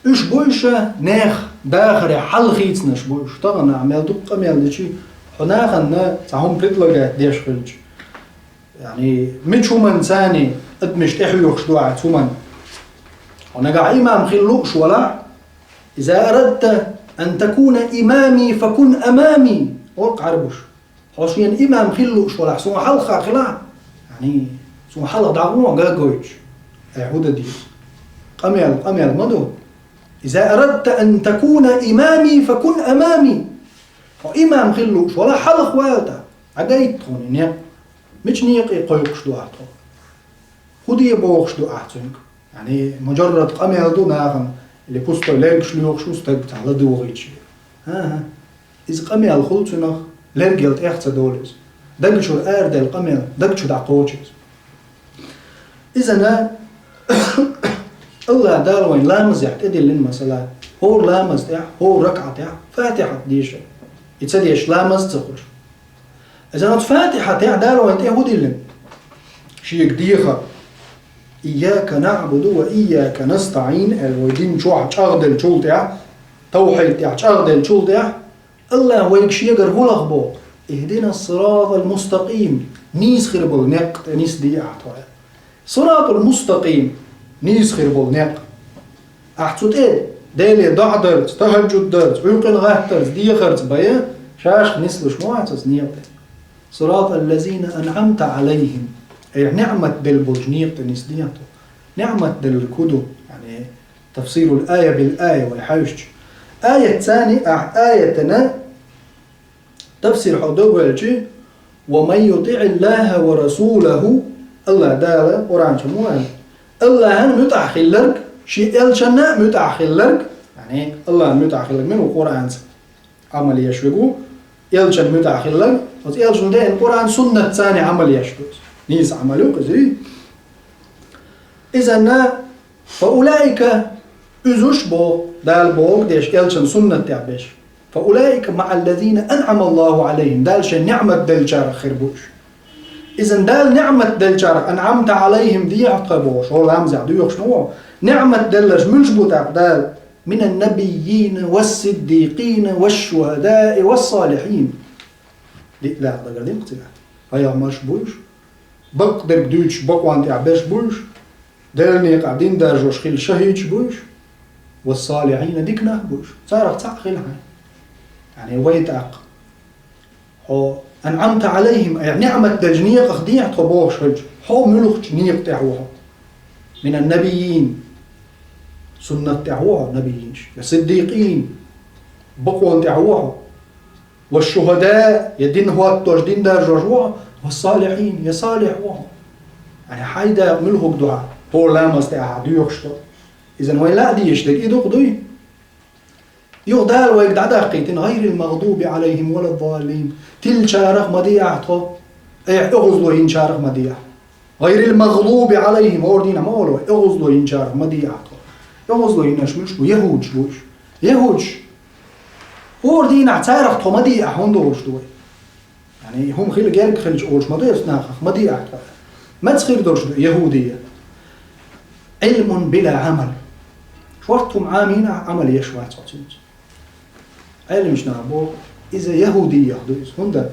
Уьш бу уьш, нехан дахаре хьал хийцинарш бу уьш. Тахана ахь мел дукха къамел дичи, хьо нахана цхьа хӀума предлагать деш хилча, яъни мича хӀуманца царна адамаш тӀехьоьхуш ду ахь цу хӀуманна. Хьо нагахь имам хила лууш валахь, «Иза арадта ан такуна имами, факун амами», олу Ӏарбаша. Хьо шена имам хила лууш валахь, суна хьалха хилахь, яъни, суна хьалха дӀагӀо, ган гойтуш. Ай, хӀун дан деза? Къамел, къамел ма ду. «Иза арадта ан такуна имами, факун амами». Хьо имам хила лууш валахь, хьалха вала тӀаккха. ДӀагайта тхуна и некъ. Мича некъе кхойкхуш ду ахь тхо? ХӀун де бохуш ду ахь цуьнга? Яъни, муджаррад къамел ду нахана, или пустой лергаш лоьхуш ву стаг цхьа ладугӀуьйтуш. ХӀан-хӀа. Иза къамел хуьлу цуьнах, лергал тӀех ца долу иза. Даг чуьра араделла къамел, даг чу дӀакхочу иза. Изана АллахӀ Дала вайн ламазехь тӀедиллина, масала, хӀора ламаз тӀехь, хӀора ракаӀатехь Фатихьат дешар. И ца дешаш ламаз ца хуьлуш. Иза оцу Фатихьатехь Дала вайн тӀе хӀун диллина? Шега дехар. «Ийяка наъбуду ва ийяка настаӀин», аьлла, вай дин чохь чӀагӀделлачул тӀаьхьа, тавхьид тӀехь чӀагӀделлачул тӀаьхьа, АллахӀа вайга шегара хӀун лаха боху? «Ихдина ссиратал мустакъим», нийса хир болу некъ тӀе нисде ахь тхо. Сиратул мустакъим, нийса хир болу некъ. Ахь цу тӀе Деле доӀа дарца, тахӀаджуд дарца, Ӏуьйкъина гӀаттарца, дехарца бай, шаьш нислуш ма вац аса некъа тӀе. «Сиратал лазина анъамта Ӏалайхим». Айхьа ниъмат делла болчу некъа тӀе нисде ахь тхо. Ниъмат делларг хӀун ду? Яъни, тафсирул ая бил ая вай хьаьвсича. Аят царний ахь аятана тафсир хьо дог ваьлчи: «Ва ман ютиӀиллаха ва расулаху», АллахӀ Дала Къуръан чу ма ваьлла, АллахӀан муьтӀахь хилларг, шен элчанна а муьтӀахь хилларг, яъни АллахӀан муьтӀахь хилларг мила ву Къуръанца Ӏамал еш верг ву, элчанна муьтӀахь хилларг, оцу элчано деана Къуръан, суннат царний Ӏамал еш ду. Нийса Ӏамал ю иза. Изанна «Фа улаика», уьзуш боху, Дала бохург деш, элчан суннат тӀехь беш. «Фа улаика маъаллазина анъамаллаху Ӏалайхим», Дала шен ниъмат деллачарах хир бу уьш. Изан Дала ниъмат деллачарах, «анъамта Ӏалайхим» дехьа тхо бохуш, хӀора ламазехь доьхуш ма ву. Ниъмат делларш муьлш бу тӀаккха Дала? «Минан набиййина, вас-сиддикъина, вас-шухадаи, вас-салихьин». Диъ лаьтта дагар дина цигахь. Пайхамарш бу уьш. Бакъдерг дуьйцуш бакъонан тӀехь берш бу уьш, Делан некъахь дин даржош хилла шахӀидаш бу уьш, вас-салихьина, дика нах бу уьш. Царах цхьаъ хила хьайн. Яъни вай тӀаккха. Хьо анъамта Ӏалайхим, айхьа ниъмат деллачу некъах дехьа тхо бохуш хилча, хьо муьлхачу некъа тӀехь ву хьо? Минан набиййин, суннат тӀехь ву хьо, набиййинаш, я сиддикъин, бакъонан тӀехь ву хьо? Ва шухада, я дин хӀоттош, дин даржош ву хьо, ва салихьин, я салихь ву хьо. Яъни хьайн дакъа муьлхарг ду хьан, хӀора ламаз тӀехь ахь доьхуш долу? Изан вайн лаа дезаш дерг и ду-кх, дуй? Юха Дала вайга дӀадаккхийтина: «Гайрил магъдуби Ӏалайхим валаддаллин». Тиллачарах ма де ахь тхо, айхьа оьгӀазло йинчарах ма де ахь. «Гайрил магъдуби Ӏалайхим», хӀора дийнахь ма олу вай, оьгӀазло йинчарах ма де ахь тхо. ОьгӀазло йинарш муьлш бу? ЯхӀудаш бу уьш. ЯхӀудаш. ХӀора дийнахь царах тхо ма де ахь, хӀунда олуш ду вай? Яъни, хӀума хила герга хилча олуш ма ду, эс нахах ма де ахь тхо. Маца хир долуш ду яхӀудия? Ӏилмун била Ӏамал. Шортта хӀума Ӏамийна ахь, Ӏамал еш вац хьо цуьнца. Ӏеламчу наха боху, иза яхӀудиях ду иза. ХӀунда?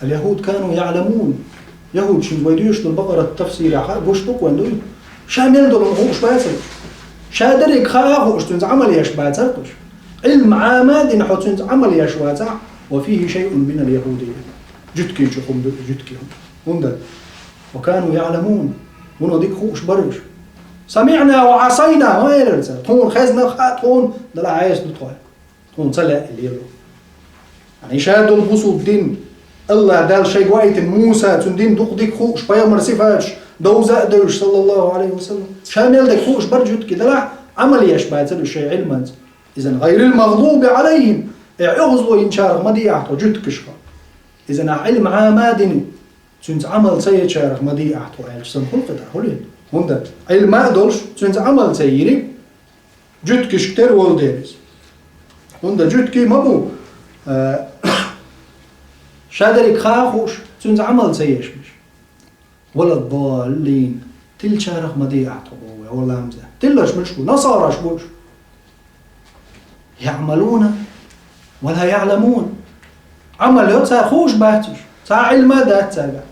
Ал-яхӀуд кану яъламун. ЯхӀудашна вай доьшуш долу Бакъарат тафсирехь хаа гуш ду-кх вайн, дуй? Ша мел долу хууш бацара. Ша дерриг хаа а хууш, цуьнца Ӏамал еш бацара уьш. Ӏилма Ӏама а дина, хьо цуьнца Ӏамал еш вацахь, ва фихи шайъун минал яхӀудия. Жуьгтичу хӀума ду, жуьгти хӀума. ХӀунда? Ва кану яъламун. Вуно дика хууш бара уьш. Самиъна ва Ӏасайна, ма элира цара. Тхуна хезна, хаа тхуна, дала Ӏеса ду тхо. Тхуна ца лаьа лело. Яъни ша долу бусулба дин, АллахӀ Дала шайга ваийтина Муса, цуьнан дин дукха дика хууш, пайхамар сифаташ довза а девзаш, саллаллаху Ӏалайхи ва саллам. Ша мел дерг хууш бара жуьгташа, делахь Ӏамал еш бацара уьш шайн Ӏилманца. Иза гӀайрил магӀдуби Ӏалайхим, э, оьгӀазло йинчарах ма дийа ахь тхо жуьгташа. Иза ахь Ӏилма Ӏама а дина, цуьнца Ӏамал ца ечарах ма дийа ахь тхо аьлча, сан хуьлу кхетар, хӀун ду? ХӀунда Ӏилма а долуш, цуьнца Ӏамал ца йийриг, жуьгташка тера волу дела иза. ХӀунда жуьгтий ма бу, а, ша дерриг хаа а хууш, цуьнца Ӏамал ца еш миш. Вала даллин. Тиллачарах ма дийа ахь тхо боху, я вала ламза. Тилларш муьлш бу, насараш бу уьш. Яъмалуна ва ла яъламун. Ӏамал йо, цара хууш бац уьш. Цхьа Ӏилма а дац цаьрга.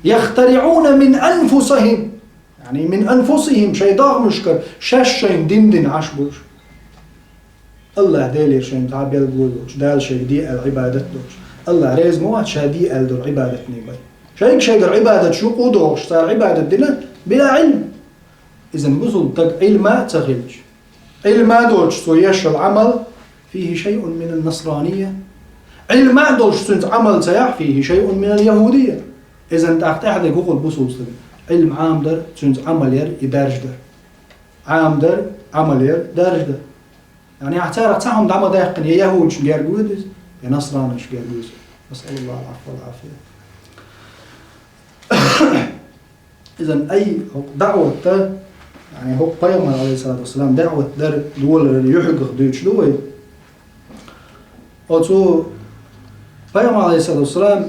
ЯхтариӀуна мин анфусихим. Яъни мин анфусихим, шайн догӀмашкара шаьш шайна дин дина Ӏаш бу уьш. АллахӀ Делера шайна цхьа белгало йолуш, Дала шайга де аьлла Ӏибадат долуш. АллахӀ реза ма вац ша де аьлла долу Ӏибадатний бен. Шайга шайгара Ӏибадаташ юкъа а дохуш, цара Ӏибадат дина, била Ӏилм. Иза бусулба стаг Ӏилма а ца хилча, Ӏилма а доцуш цо еш йолу Ӏамал, фихи шайъун минан насранийя. Ӏилма а долуш цуьнца Ӏамал ца яхь, фихи шайъун минал яхӀудийя. Иза тӀаккха тӀаьхьа дерг хӀун хуьлу бусулба стага? Ӏилма Ӏамадар, цуьнца Ӏамал яр, и даржадар. Ӏамадар, Ӏамал яр, даржадар. Яъни ахь царах цхьа хӀума дӀа ма даьккхина, я яхӀудашна герга воьду иза, я насранашна герга воьду иза. Насъалуллахал Ӏафва вал Ӏафия. Иза ай хӀокху даӀватта, яъни хӀокху пайхамар, алейхиссалату вассалам, даӀват дар, долар юьхьигах дуьйцуш ду вай. Оцу пайхамар, алейхиссалату вассалам,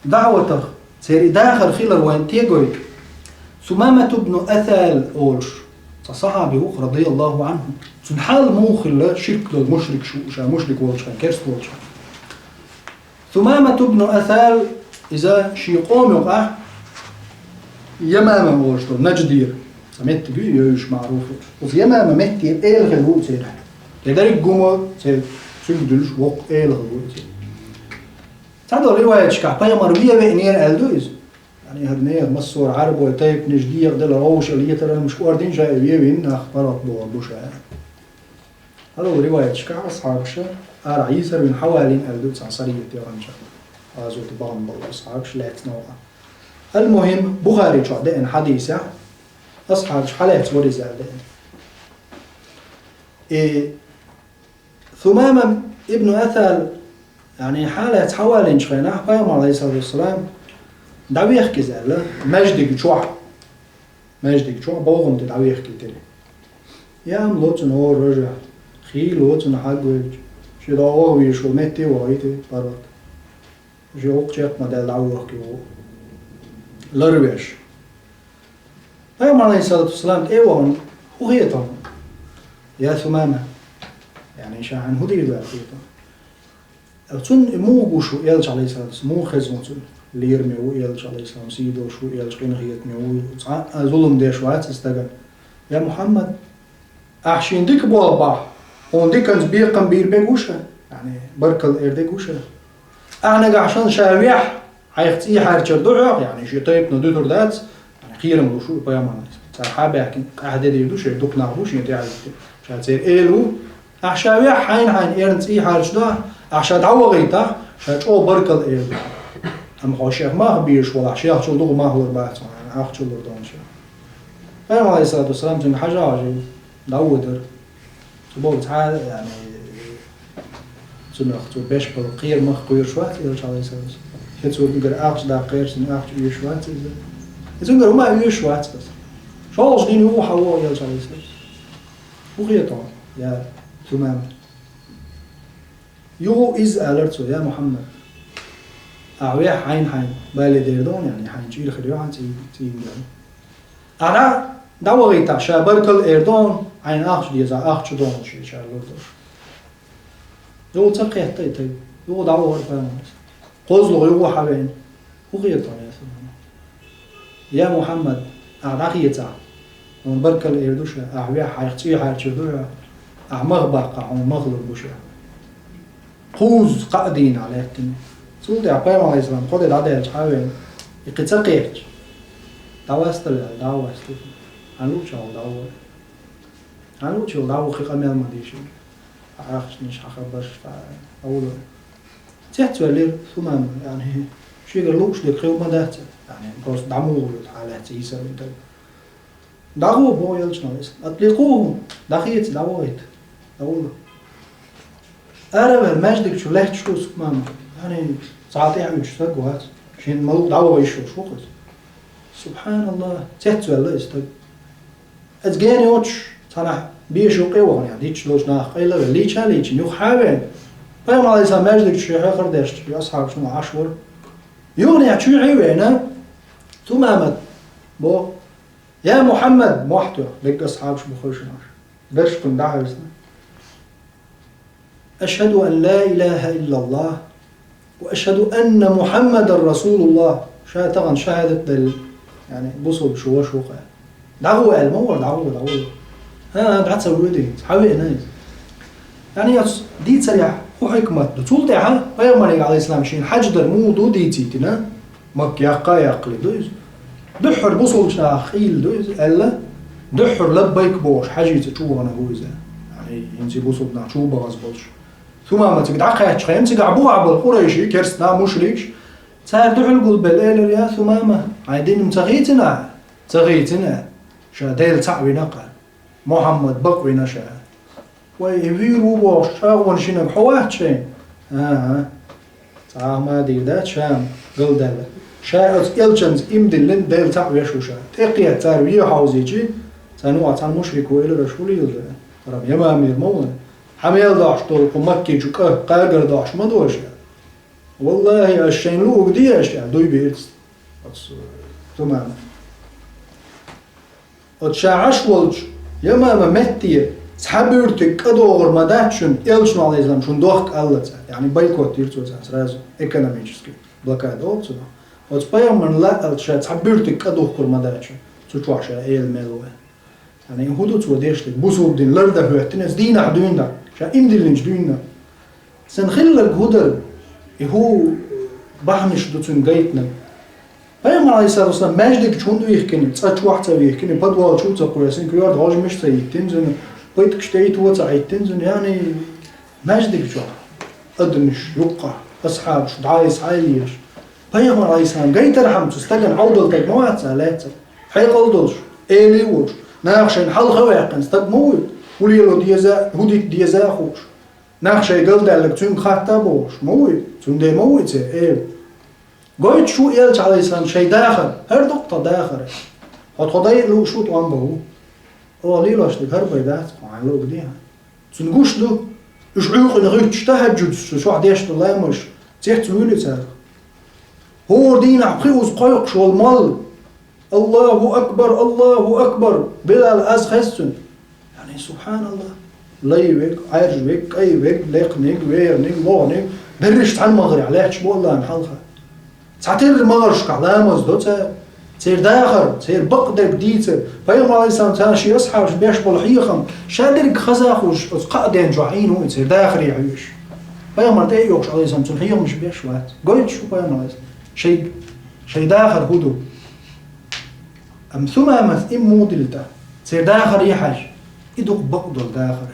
даӀватах церан и дахар хилар вайн тегой. Сумамату бну Асал олуш цхьа сахьаби ву-кх, радияллаху анху. Цуьнан хьал муха хилла, ширк долу мушрик шу, ша мушрик волчу хенахь, керст волчу хенахь. Сумамату бну Асал, иза шен къома юкъахь Ямама олуш долу Надждера цхьа меттиг ю, йовзуш маъруф ю. Оцу Ямама меттера эла хилла ву церан. Кхидерриг гумо церан, цуьнга дуьллуш воккха эла хилла ву церан. Цхьадолу риваяташкахь пайхамар вен веанера аьлла ду иза. Яъни хӀара нехан массо а Ӏарбой тайпанаш дегӀан дала гӀовшал етаралмаш кӀордийна ша, и вен вина нах паргӀат бохур бу ша. ХӀара риваяташкахь асхьабаша арахь йийсар вина хьавалийна аьлла ду цхьана сарийта яханчохь. ГӀазоте бахана болу асхьабаш лаьцна ваха. Ал-мухӀим, Бухари чохь деана хьадисехь, асхьабаш хьалаьцна вара иза аьлла деана. И Сумама ибн Асал, яъни хьалаьцна хьавалийначу хенахь, пайхамар, алейхиссалату вассалам, дӀавехка иза аьлла, маьждиг чохь. Маьждиг чохь бохург тӀе дӀавехкийтира. Яам ло цунна хӀора рожехь, хийла ло цунна хьагвелча, шен дӀа ваха везаш волу метте вахийти паргӀат. Шен гӀуллакх чекх ма даьлла дӀавохкий ву. Ларвеш. Пайхамар, алейхиссалату вассалам, тӀе а вахана, хӀун хета хьуна? Я Сумама, яъни ша хьайна хӀун дийр ду аьлла хета хьуна? Цунна и муха гуш ву элча, алейхиссалату вассалам, муха хезна ву цунна? Лераме ву элча, алейхиссалам, сий долуш ву элча, къинхетаме ву, цхьа а зулам деш вац иза стагана. Я Мухьаммад, ахь шена дика болх бахь, хьуна диканца бекхам бийр берг ву ша, яъни баркалла эр дерг ву ша. Ахь нагахь санна ша вехь, хьайх цӀий хьарчар ду хьох, яъни шен тайпана дуьтур дац, яъни кхерам луш ву и пайхамар. Цара хьа а баьхкина, къаьхьа де дийр ду шайн, дукха нах бу шен тӀе хьаьжна. Ша церан эла ву. Ахь ша вехь, хьайна-хьайна эрна цӀий хьарчадо, ахь ша дӀавахийтахь, ша чӀогӀа баркалла эр ду. Амма хьо шех мах безаш валахь, шехчул дукха мах лур бац хьуна, ахча лур ду хьуна ша. Пайхамар, алейхиссалату вассалам, цуьнга хьажа а хьажийна, дӀавоьдура. Цу боху цхьа, яъни, цунах цо беш болу кхерамах кхоьруш вац элча, алейхиссалату вассалам. Хи цо уггар ахча даккха гӀерташ, ахча оьшуш вац иза. И цуьнгара хӀума оьшуш вац аса. ШолгӀачу дийнахь юха хьавогӀу элча, алейхиссалату вассалам. ХӀун хета хьуна, я Сумама? Юха иза алара цо, я Мухьаммад, ахь вехь хьайна-хьайна, бале дер ду хьуна, яъни хьайна чӀир хир ю хьан цӀий, цӀийнан. Ахь дӀа, дӀавахийтахь, ша баркалла эр ду хьуна, хьайна ахча дезахь, ахча ду хьуна шен, ша лур ду. Юха ца кхетта и тайпа, юха дӀавахара пайхамар. КхозлагӀа юха хьавеана. ХӀун хета хьуна, я Сумама? Я Мухьаммад, ахь дӀахецахь, хьуна баркалла эр ду ша, ахь вехь, хьайх цӀий хьарчийр ду хьох, ахь мах баккхахь, хьуна мах лур бу ша. Кхузза кхаа дийнахь лаьттина. Цул тӀаьхьа пайхамар, алейхиссалам, кхо де дӀадаьлча хьавеана, и кхин ца кхетча, дӀавастал аьлла, дӀа а вастийна. Хьан луучул дӀавахара. Хьан луучул дӀаваха къамел ма дийшина. Хьан ахчанаш, хьан хабарш, хьан хӀума. Цецвелира Сумама, яъни, шийгара лууш дерг хилла ма дац, яъни, просто дӀамугӀур ю хьалаьцна йийсар винтар. ДӀагӀо, боху элчано, иза. «АтӀликъухӀу», дӀахеца, дӀавахийта, дӀавала. Ара а ваьлла, маьждиг чу лаьтташ ву Сумама. Яъни, цхьа тӀаьхьа уьдуш стаг вац. Шен малув дӀаваха йиш йолуш ву-кх иза. СубхьаналлахӀ, цецваьлла иза стаг. Иза гена йоцуш, цхьанхьа беша юккъе а вахана, дитт долчу наха къайла а велла, лийча а лийчина, юха хьа а веана. Пайхамар, Ӏалайхиссалам, маьждиг чу хьехар деш, и асхьабаш муха Ӏаш вара. Юханехьа чуьйхье а веана, Сумамат боху: «Я Мухьаммад!» — мохь тоьхна, дерг асхьабаш бу хевшина Ӏаш. Берш кхунна дӀахьаьвсина. «Ашхьаду ан ла илахӀа иллаллахӀ ва ашхьаду анна Мухьаммадан расулуллахӀ». Ша тахана шахӀадат делла, яъни, бусулба шу ваша ву-кх аьлла. ДӀагӀо аьлла ма вара, дӀагӀо, дӀагӀо. ХӀан, дӀа ца воьду иза, хьан веана иза? Яъни, оцу дийцарехь хӀун хьикмат ду? Цул тӀаьхьа пайхамарига, Ӏалайхиссалам, шена хьаьж дар муха ду дийцийтина? Макка яккха а яккхале ду иза. Дуьххьара бусулбачу нахах къийла ду иза, аьлла, дуьххьара лаббайк бохуш хьаьжцӀа чу вахана ву иза. Яъни, хӀинца и бусулба нах чу бахаза болуш. Сумама цига дӀакхаьчча хенахь, цигахь бухахь болу къурайший, керста нах, мушрикаш, цара дуьхьал гулбелла элира: «Я Сумама, хьайн дин ца хийцина ахьа?» Ца хийцина аьлла. Ша Дела цхьаъ вина-кх аьлла. Мухьаммад бакъ вина ша. Вай, и вийр ву бохуш чӀагӀонан шиннаг хьо вац шайна? ХӀан-хӀа. Цхьа а ма дийр дац ша-м галдаьлла. Ша оцу элчанца иман диллина Дела цхьаъ веш ву ша. ТӀекхетта цара вен хьовзийчи, царна юкъахь цхьана мушрик ву элира: «Аша хӀун лелор ду? Хьарам Ямамера ма ву. Хьан мел дохьуш долу кху Макки чу кӀа кхаргара дохьуш ма ду аша?» «ВаллахӀи, аша шайна луъург де аша», — аьлла, дуй бийрца оцу Сумама. Оцу ша Ӏаш волчу Ямама метте цхьа буьртиг кӀа дохур ма дац шуна, элчано, Ӏалайхиссалам, шуна дохка аллаца. Яъни, бойкот дира цо царна сразу, экономический блокада олу цунах. Оцу пайхамарна лаалц ша цхьа буьртиг кӀа духкур ма дац шуна, цу чохь ша эла мел ву. Яъни, хӀун ду цо деш дерг? Бусулба дин лардан хӀоьттина иза дийнахь дуьйна, ша иман диллинчу дуьйна. Сан хилларг хӀун дара? И хӀун бахьанаш ду цуьнан гайтинарг? Пайхамар, Ӏалайхиссалату вассалам, маьждиг чу хӀунда вихкина? ЦӀа чохь а ца вихкина, подвал чу а ца кхоьссина, коьрта хьожамаш а ца хӀиттина цуьнан, пайткаш тӀе а ца Ӏиттина цуьнан, яъни, маьждиг чохь адамаш юккъахь, асхьабаш дӀа-йиса хьалаеш. Пайхамар, Ӏалайхиссалам, гайтархьама цу стагана Ӏовдал стаг ма вац цара лаьцна. Хьекъал долуш, эли а волуш, наха шайна хьалха а ваьккхина стаг ма ву, хӀун лело деза, хӀун дита деза а хууш. Нах шайн галдаьлларг цуьнга хатта а бохуш, ма ву и, цундела ма ву и церан эла. Гойтуш ву элча, Ӏалайхиссалам, шайн дахар, хӀара ду-кх тхан дахар. Хьо тхо дайа лууш ву, тӀом бан ву. Оха лелош дерг хӀара бен дац, кху хьайн луъург дехьа. Цунна гуш ду, уьш Ӏуьйкъана гӀуьттуш тахьаджуд чохь деш долу ламазаш, цец вуьйлу царах. ХӀора дийнахь пхи уза кхойкхуш волу молла. «Аллаху акбар, Аллаху акбар!» Билал аз хеза цуьнан. Яъни, субхьаналлахӀ. Лай верг, Ӏаьржа верг, кӀай верг, лекханиг, вераниг, лоханиг, берриш цхьана магӀарехь лаьтташ бу Аллахьан хьалха. Цхьатерра магӀаршкахь ламаз до цара. Церан дахар, церан бакъдерг дийцар. Пайхамар, Ӏалайхиссалам, царна шен асхьабаш беш болу хьехам, шадерг хаза а хуьлуш, оцу кхаа ден чохь Ӏийна ву и церан дахаре хьоьжуш. Пайхамар тӀе а йогӀуш, Ӏалайхиссалам, цунна хьехамаш беш вац. Гойтуш ву пайхамар, Ӏалайхиссалам, шайн, шайн дахар хӀун ду? Амма Сумамас и муха дилла тӀаккха? Церан дахаре хьаьжча, и ду-кх бакъдолу дахар.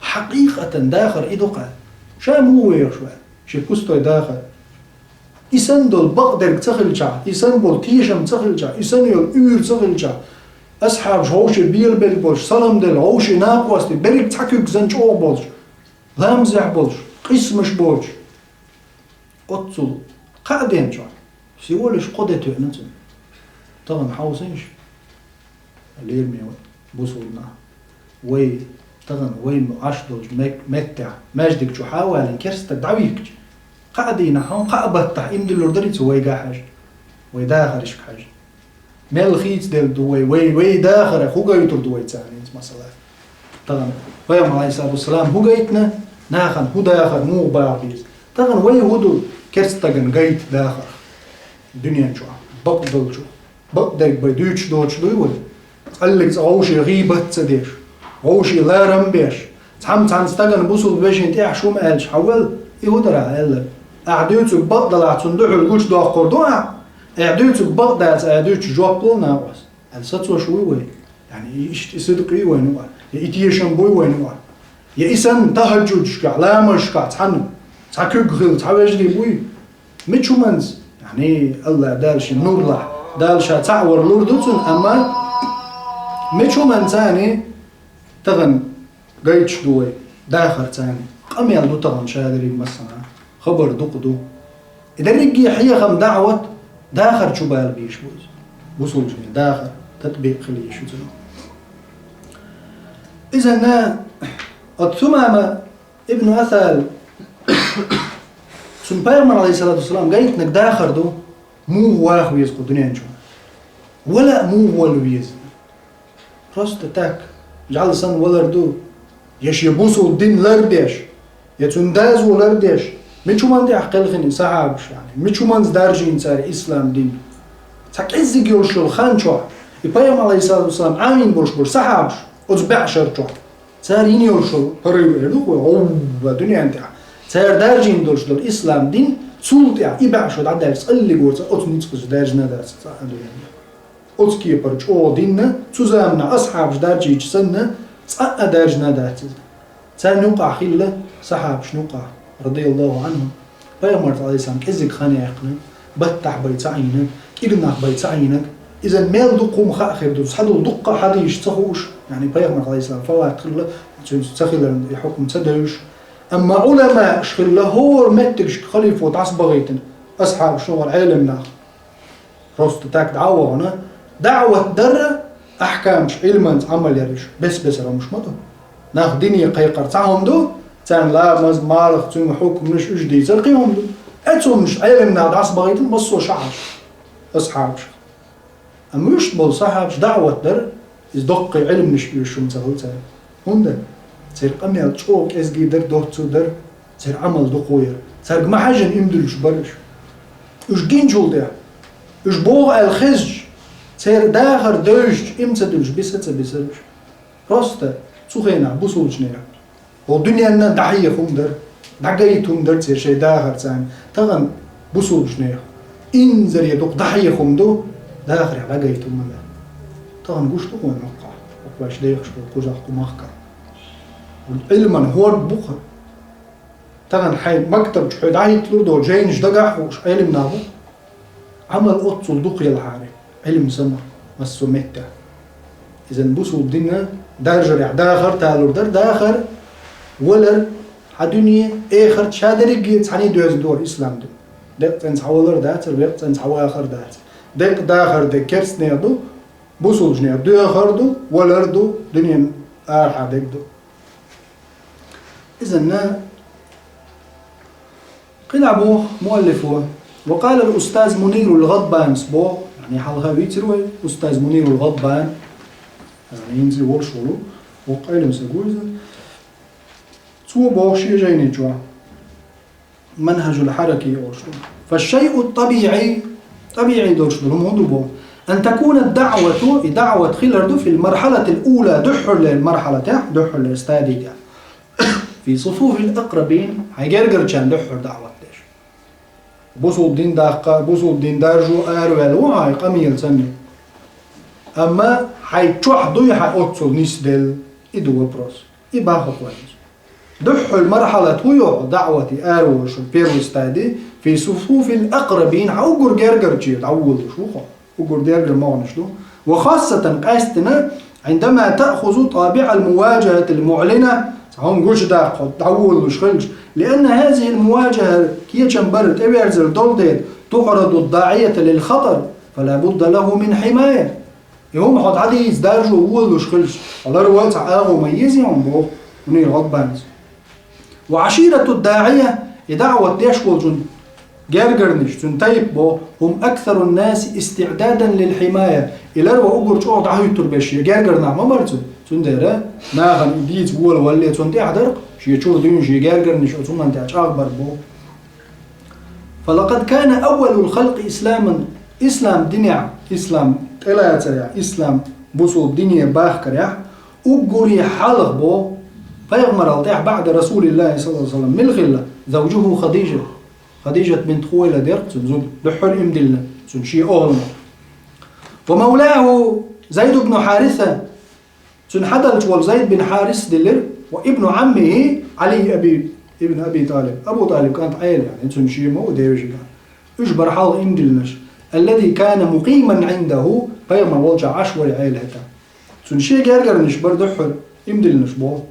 Хьакъикъатан дахар и ду-кх. Ша муха вехаш вара? Шен пустой дахар. И санна долу бакъдерг ца хилчахь, и санна болу тешам ца хилчахь, и санна йолу уьйр ца хилчахь, асхьабаш вовшийн белабелла болуш, салам делла, вовшийн накъостий, берриг цхьа куьг санна чӀогӀа болуш, ламазехь болуш, къийсамаш боцуш, оццул кхаа ден чохь, всего лишь кхо де тоьъна цуьнан. Тахана хьовсийша, лераме бусулба нах. Вай тахана вайна Ӏаш долчу мет-, меттехь, маьждиг чу хьа а валийна, керста стаг дӀавихкича, кхаа дийнахь, кхаа баттахь иман диллур дарий цо вайгахь хьаьжна, вай дахаршка хьаьжна? Мел хийцаделла ду вай, вай, вай дахаран хӀун гойтур ду вай царна, хӀинца масала? Тахана Пайхамар, Ӏалайхиссалату вассалам, хӀун гайтина, нахана хӀун дахар, муха баха беза? Тахана вай хӀун ду керста стагана гайта дахар дуьнен чохь, бакъдолчух? Бакъдерг бен дуьйцуш доцуш дуй вай? Цкъа а цкъа вовшийн гӀийбат ца деш, вовшийн ларам а беш, цхьамма цхьана стагана, бусулба вешина тӀехь шу ма аьлча, хьан вала, и хӀун дара ахь аьлларг? Ахь дуьйцург бакъ далахь, цунна дуьхьал гучудоккхур ду ахь? Ахь дуьйцург бакъ дац, ахь дуьйцуш жоп ло, накъост, аьлла сацош вуй вай? Яъни, и иштта и сидкъ юй вайна юкъахь? Я и тешам буй вайна юкъахь? Я и санна тахаджудашкахь, ламазашкахь цхьаьна Цхьа куьг хилла, цхьа вежарий буй? Мича хӀуманца, яъни, АллахӀ Дала шен нур лахь, Дала ша цхьаъ вар лур ду цунна, амма мича хӀуманца, яъни, тахана гайташ ду вай, дахарца, яъни, къамел ду тахана ша дерриг массанхьа, хабар дукха ду. И дерриге хьехам, даӀват дахар чу бала бийш бу иза. Бусулба дин дахар, татбикъ хила йиш ю цунах. Иза на от Сумама ибн Асал, цунна Пайхамар, алейхиссалату вассалам, гайтинарг дахар ду, муха ваха веза кху дуьнен чу. Вала муха вала веза. Просто так, жӀаьла санна валар ду, я шен бусулба дин лардеш, я цуьнан дозал лардеш, мича хӀуманна тӀехь кхелхина сахьабаш, яъни, мича хӀуманца даржийна цара ислам дин. Цхьа кӀеззиг йолуш йолу хан чохь, и Пайхамар, алейхиссалату вассалам, Ӏамийна болуш болу сахьабаш, оцу бӀешар чохь. Цара йина йолуш йолу порыв эр ду вай, гӀовва дуьнен тӀехь. Цара даржийна долуш долу ислам дин, цул тӀехь и бӀешо дӀадаьлча, цкъа а гора цара оцу ницкъаца даржийна дац цхьа а дуьнен. Оцу кепара чӀогӀа динна, цу заманахь асхьабаш даржийча санна, цкъа а даржийна дац иза. Царна юкъахь хилла, сахьабашна юкъахь, радияллаху анхум, Пайхамарца, алейхиссалам, кӀеззиг хан яьккхина, баттахь бай ца Ӏийна, кӀирнах бай ца Ӏийна. Иза мел дукха хӀума хаа хир ду, цхьадолу дуккха а хьадисаш ца хууш, яъни Пайхамар, алейхиссалам, вафат хилла, цуьнца ца хиларна и хьукм ца девзаш. Амма Ӏуламаъаш хилла, хӀора меттигашка халифо дӀасабахийтина, асхьабаш, хӀора Ӏелам нах. Просто так дӀа а вахана, даӀват дар, ахькамаш, Ӏилманца Ӏамал яр уьш, бес-бесара хӀумнаш ма ду. Нах дине кхайкхар цхьа хӀума ду, царна ламаз, марха, цуьнан хьукманаш, уьш дийцар кхин хӀума ду. Оцу хӀуманаш Ӏелам наха дӀасабахийтина массо а шахьарш, асхьабаш. Амма вуьшта болу сахьабаш даӀват дар, иза доккхий Ӏилманаш оьшуш хӀума ца хилла цара. ХӀунда? Церан къамел чӀогӀа кӀезиг дара, доцца дара, церан Ӏамал дукха яра. Цаьрга ма-хьаьжжина иман дуьллуш бара уьш. Уьш гиначул тӀехь, уьш боху аьлла хезча, церан дахар девзача, иман ца дуьллуш биса а ца бисара уьш. Просто цу хенахь бусулбанех хӀокху дуьненна дӀахьеха хӀума дара, дӀагайта хӀума дара церан шайн дахарца. Тахана бусулбанех инзаре дукха дӀахьеха хӀума ду, дахарех дӀагайта хӀума ма дара. Тахана гуш ду-кх вайна хӀокхахь, хӀокху вайша дехаш долу кхузахь кху махкахь. Ӏилман хӀорд бу-кх. Тахана хьайн мактаб чу хьо дӀахӀитталур долу жайнаш дагахь а хууш, Ӏелам нах бу-кх. Ӏамал оццул дукха елахьара, Ӏилма сама массо а меттехь. Иза бусулба дин даржарехь дахар талур дара, дахар, валар, хьан дуьне, эхарт, ша дерриге цхьаьна доьзна дара ислам дин. Декъа цӀена цхьа валар дацара, векъа цӀена цхьа вахар дацара. Декъа дахар дерг керстанех ду, бусулбанех доьхар ду, валар ду, дуьненан арахьа дерг ду. Иза на Кхин а боху муаллифо: «وقال الأستاذ منير الغضبان», боху, яъни хьалха вийцира вай, устаз Мунирул ГӀадбан, яъни хӀинца а волуш волу, воккха Ӏелам стаг ву иза. Цо боху шен жайни чохь, «Манхажул Хьараки» олуш долу: «فالشيء الطبيعي», тӀабиӀий долуш долу хӀума хӀун ду боху: «أن تكون الدعوة», и даӀват хилар ду, «في المرحلة الأولى», дуьххьарлера мархьалатехь, дуьххьарлера стадий тӀехь. «في صفوف الأقربين», хьайн гергарчарна дуьххьара даӀват деш. Бусулба дин даккха, бусулба дин даржо араваьлла ву хьо къамелаца. Амма хьайн чохь дуй хьан оццул нисделла? И ду вопрос. И бахьа хӀокху вайна. Дуьххьара мархьалат хӀун ю хьо даӀвати араволуш, первый стадий, «في صفوف الأقربين», хьан уггар гергарчера дӀаволалуш ву хьо. Уггар дергара могӀанаш ду. «وخاصة», къаьсттина, «عندما تأخذ طابع المواجهة المعلنة», цхьа хӀума гучудаккха хьо дӀаволалуш хилча, «لأن هذه المواجهة», кечам бар, тӀеверзар долу дела, «تعرض الداعية للخطر، فلا بد له من حماية». И хӀума хьо дӀадийца даржо волалуш хилча, хьо ларвала цхьа агӀо ма еза хьуна боху Мунир ГӀадбанца. «وعشيرة الداعية», и даӀват деш волчун гергарнаш, цуьнан тайпа боху, «هم أكثر الناس استعدادا للحماية». И ларва уггар чӀогӀа дӀахӀуьттур берш шен гергара нах ма бара цуьнан. Цундела нахана и дийца волавалале цунна тӀехь дара, шен чуьра дуьйна шен гергарнаш оцу хӀуманна тӀехь чӀагӀ бара боху. «فلقد كان أول الخلق إسلاما», ислам динехь, ислам тӀелацарехь, ислам бусулба дине бахкарехь, уггаре хьалха боху, пайхамарал тӀаьхьа, «بعد رسول الله صلى الله عليه وسلم», мила хилла, «زوجه خديجة». Хадижат бинт Хувайлид дара цуьнан зуда, дуьххьара иман диллина цуьнан шен охӀланах. «ومولاه زيد بن حارثة», цуьнан хьадалча волу Зайд бин Хьарис диллира, «وابن عمه علي أبي ابن أبي طالب. Абу ТӀалиб кӀант Ӏела, яъни, цуьнан шен ма ву девежа кӀант. Уьш бара хьалха иман диллинарш. الذي كان مقيما عنده, пайхамар волчохь Ӏаш вара Ӏела хӀета. Цуьнан шен гергарнаш бара дуьххьара иман диллинарш боху.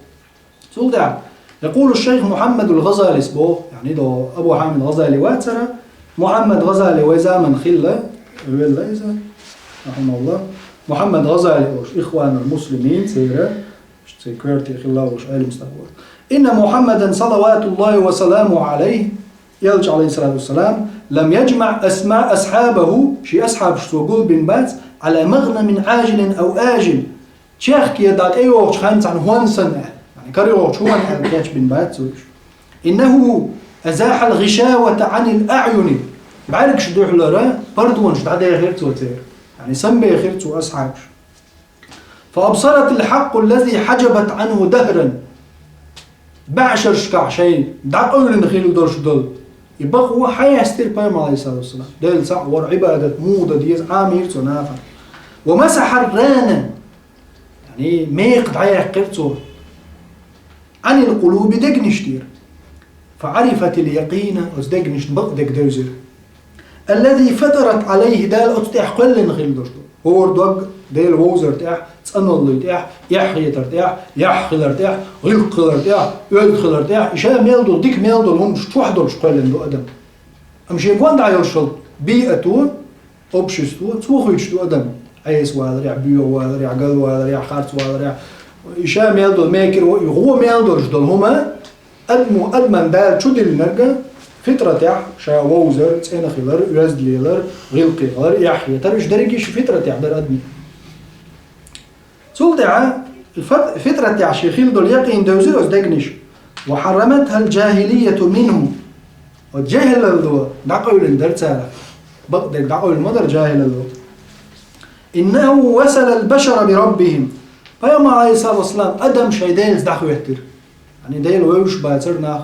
Цул тӀаьхьа, يقول الشيخ محمد الغزالي боху, яъни до Абу Хьамид ГӀазали вацара, Мухьаммад ГӀазали вай заман хилла, велла иза, рахьимахуллах. Мухьаммад ГӀазали олуш, Ихванул Муслимин церан, церан коьрте хилла волуш Ӏелам стаг вара. إن محمدا صلوات الله وسلامه عليه, элча, Ӏалайхиссалату вассалам, لم يجمع أسماء أصحابه, шен асхьабаш цо гулбина бац, على مغنم عاجل أو آجل, чехка дӀа тӀейогӀучу хенахь цхьана хӀонна санна аьлла, яъни карайогӀучу хӀонна аьлла кечбина бац цо уьш. إنه أزاح الغشاوة عن الأعين, бӀаьргаш дуьхьалара пардонаш дӀадехира цо церан, яъни самабехира цо асхьабаш. فأبصرت الحق الذي حجبت عنه دهرا, баьӀшерашкахь шайн дӀакъевлина хилла долуш долу и бакъо хьаяьстира пайхамар, Ӏалайхиссалату вассалам. Делан цхьаъ вара, Ӏибадат муха дан деза Ӏамийра цо нахана. ومسح الران, яъни мекха дӀаяьккхира цо, عن القلوب, дегнаш тӀера. فعرفت اليقين, оцу дегнашна бакъдерг девзира. الذي فطرت عليه, Дала оцу тӀехь кхоьллина хилла долуш ду. ХӀора дог Дела вовзар тӀехь, цӀаналлий тӀехь, эхь хетар тӀехь, яхь хилар тӀехь, гӀиллакх хилар тӀехь, оьзда хилар тӀехь, и ша мел долу, дика мел долу хӀуманаш чохь долуш кхоьллина ду адам. Амма шен гонаха йолуш йолу биъато, общество, цо хуьйцуш ду адам. Ӏеса валарехь, боьха валарехь, гал валарехь, харц валарехь, и ша мел долу мекира, и гӀо мел долуш долу хӀума, адамо, адаман Дала чу диллинарг, фитратехь, ша вовзар, цӀена хилар, оьзда лелар, гӀиллакхе хилар, эхь хетар, уьш дерриге ши фитратехь дара адамийн. Цул тӀаьхьа фат-, фитратехь шен хилла долу якъин девзира оцу дегнаш. وحرمتها الجاهلية منه. Оцу жехӀилалло дӀакъевлина дара царах. Бакъдерг дӀакъевлина ма дара жехӀилалло. إنه وصل البشر بربهم. Пайхамар, Ӏалайхиссалату вассалам, адам шайн Делаца дӀахӀоьттира. Яъни Дела вевзаш бацара нах,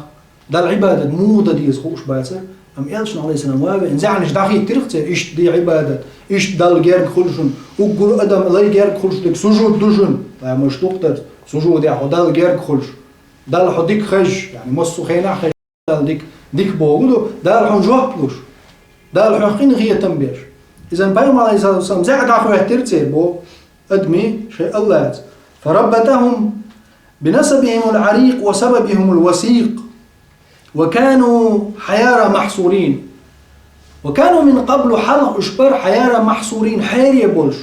Далла Ӏибадат муха дан деза хууш бацара, амма элчано, Ӏалайхиссалам, ван а веана, заьӀнаш дӀахӀиттира церан, иштта де Ӏибадат, иштта Далла герга хуьлу шуна, уггар адам лай герга хуьлуш дерг сужуд ду шуна, ламаш дукха дарца, сужудехь хьо Далла герга хуьлуш, Далла хьо дика хезаш, яъни массо а хенахь хезаш Далла дика, дика бохург ду, Дала хьуна жоп луш, Дала хьох къинхетам беш. Иза пайхамар, Ӏалайхиссалату вассалам, заьӀ дӀахӀоьттира церан боху, адамийн шайн АллахӀца. فربطهم بنسبهم العريق وسببهم الوثيق. وكانوا حيارى محصورين. وكانوا من قبل, хьалха уьш бара, حيارى محصورين, хьере болуш,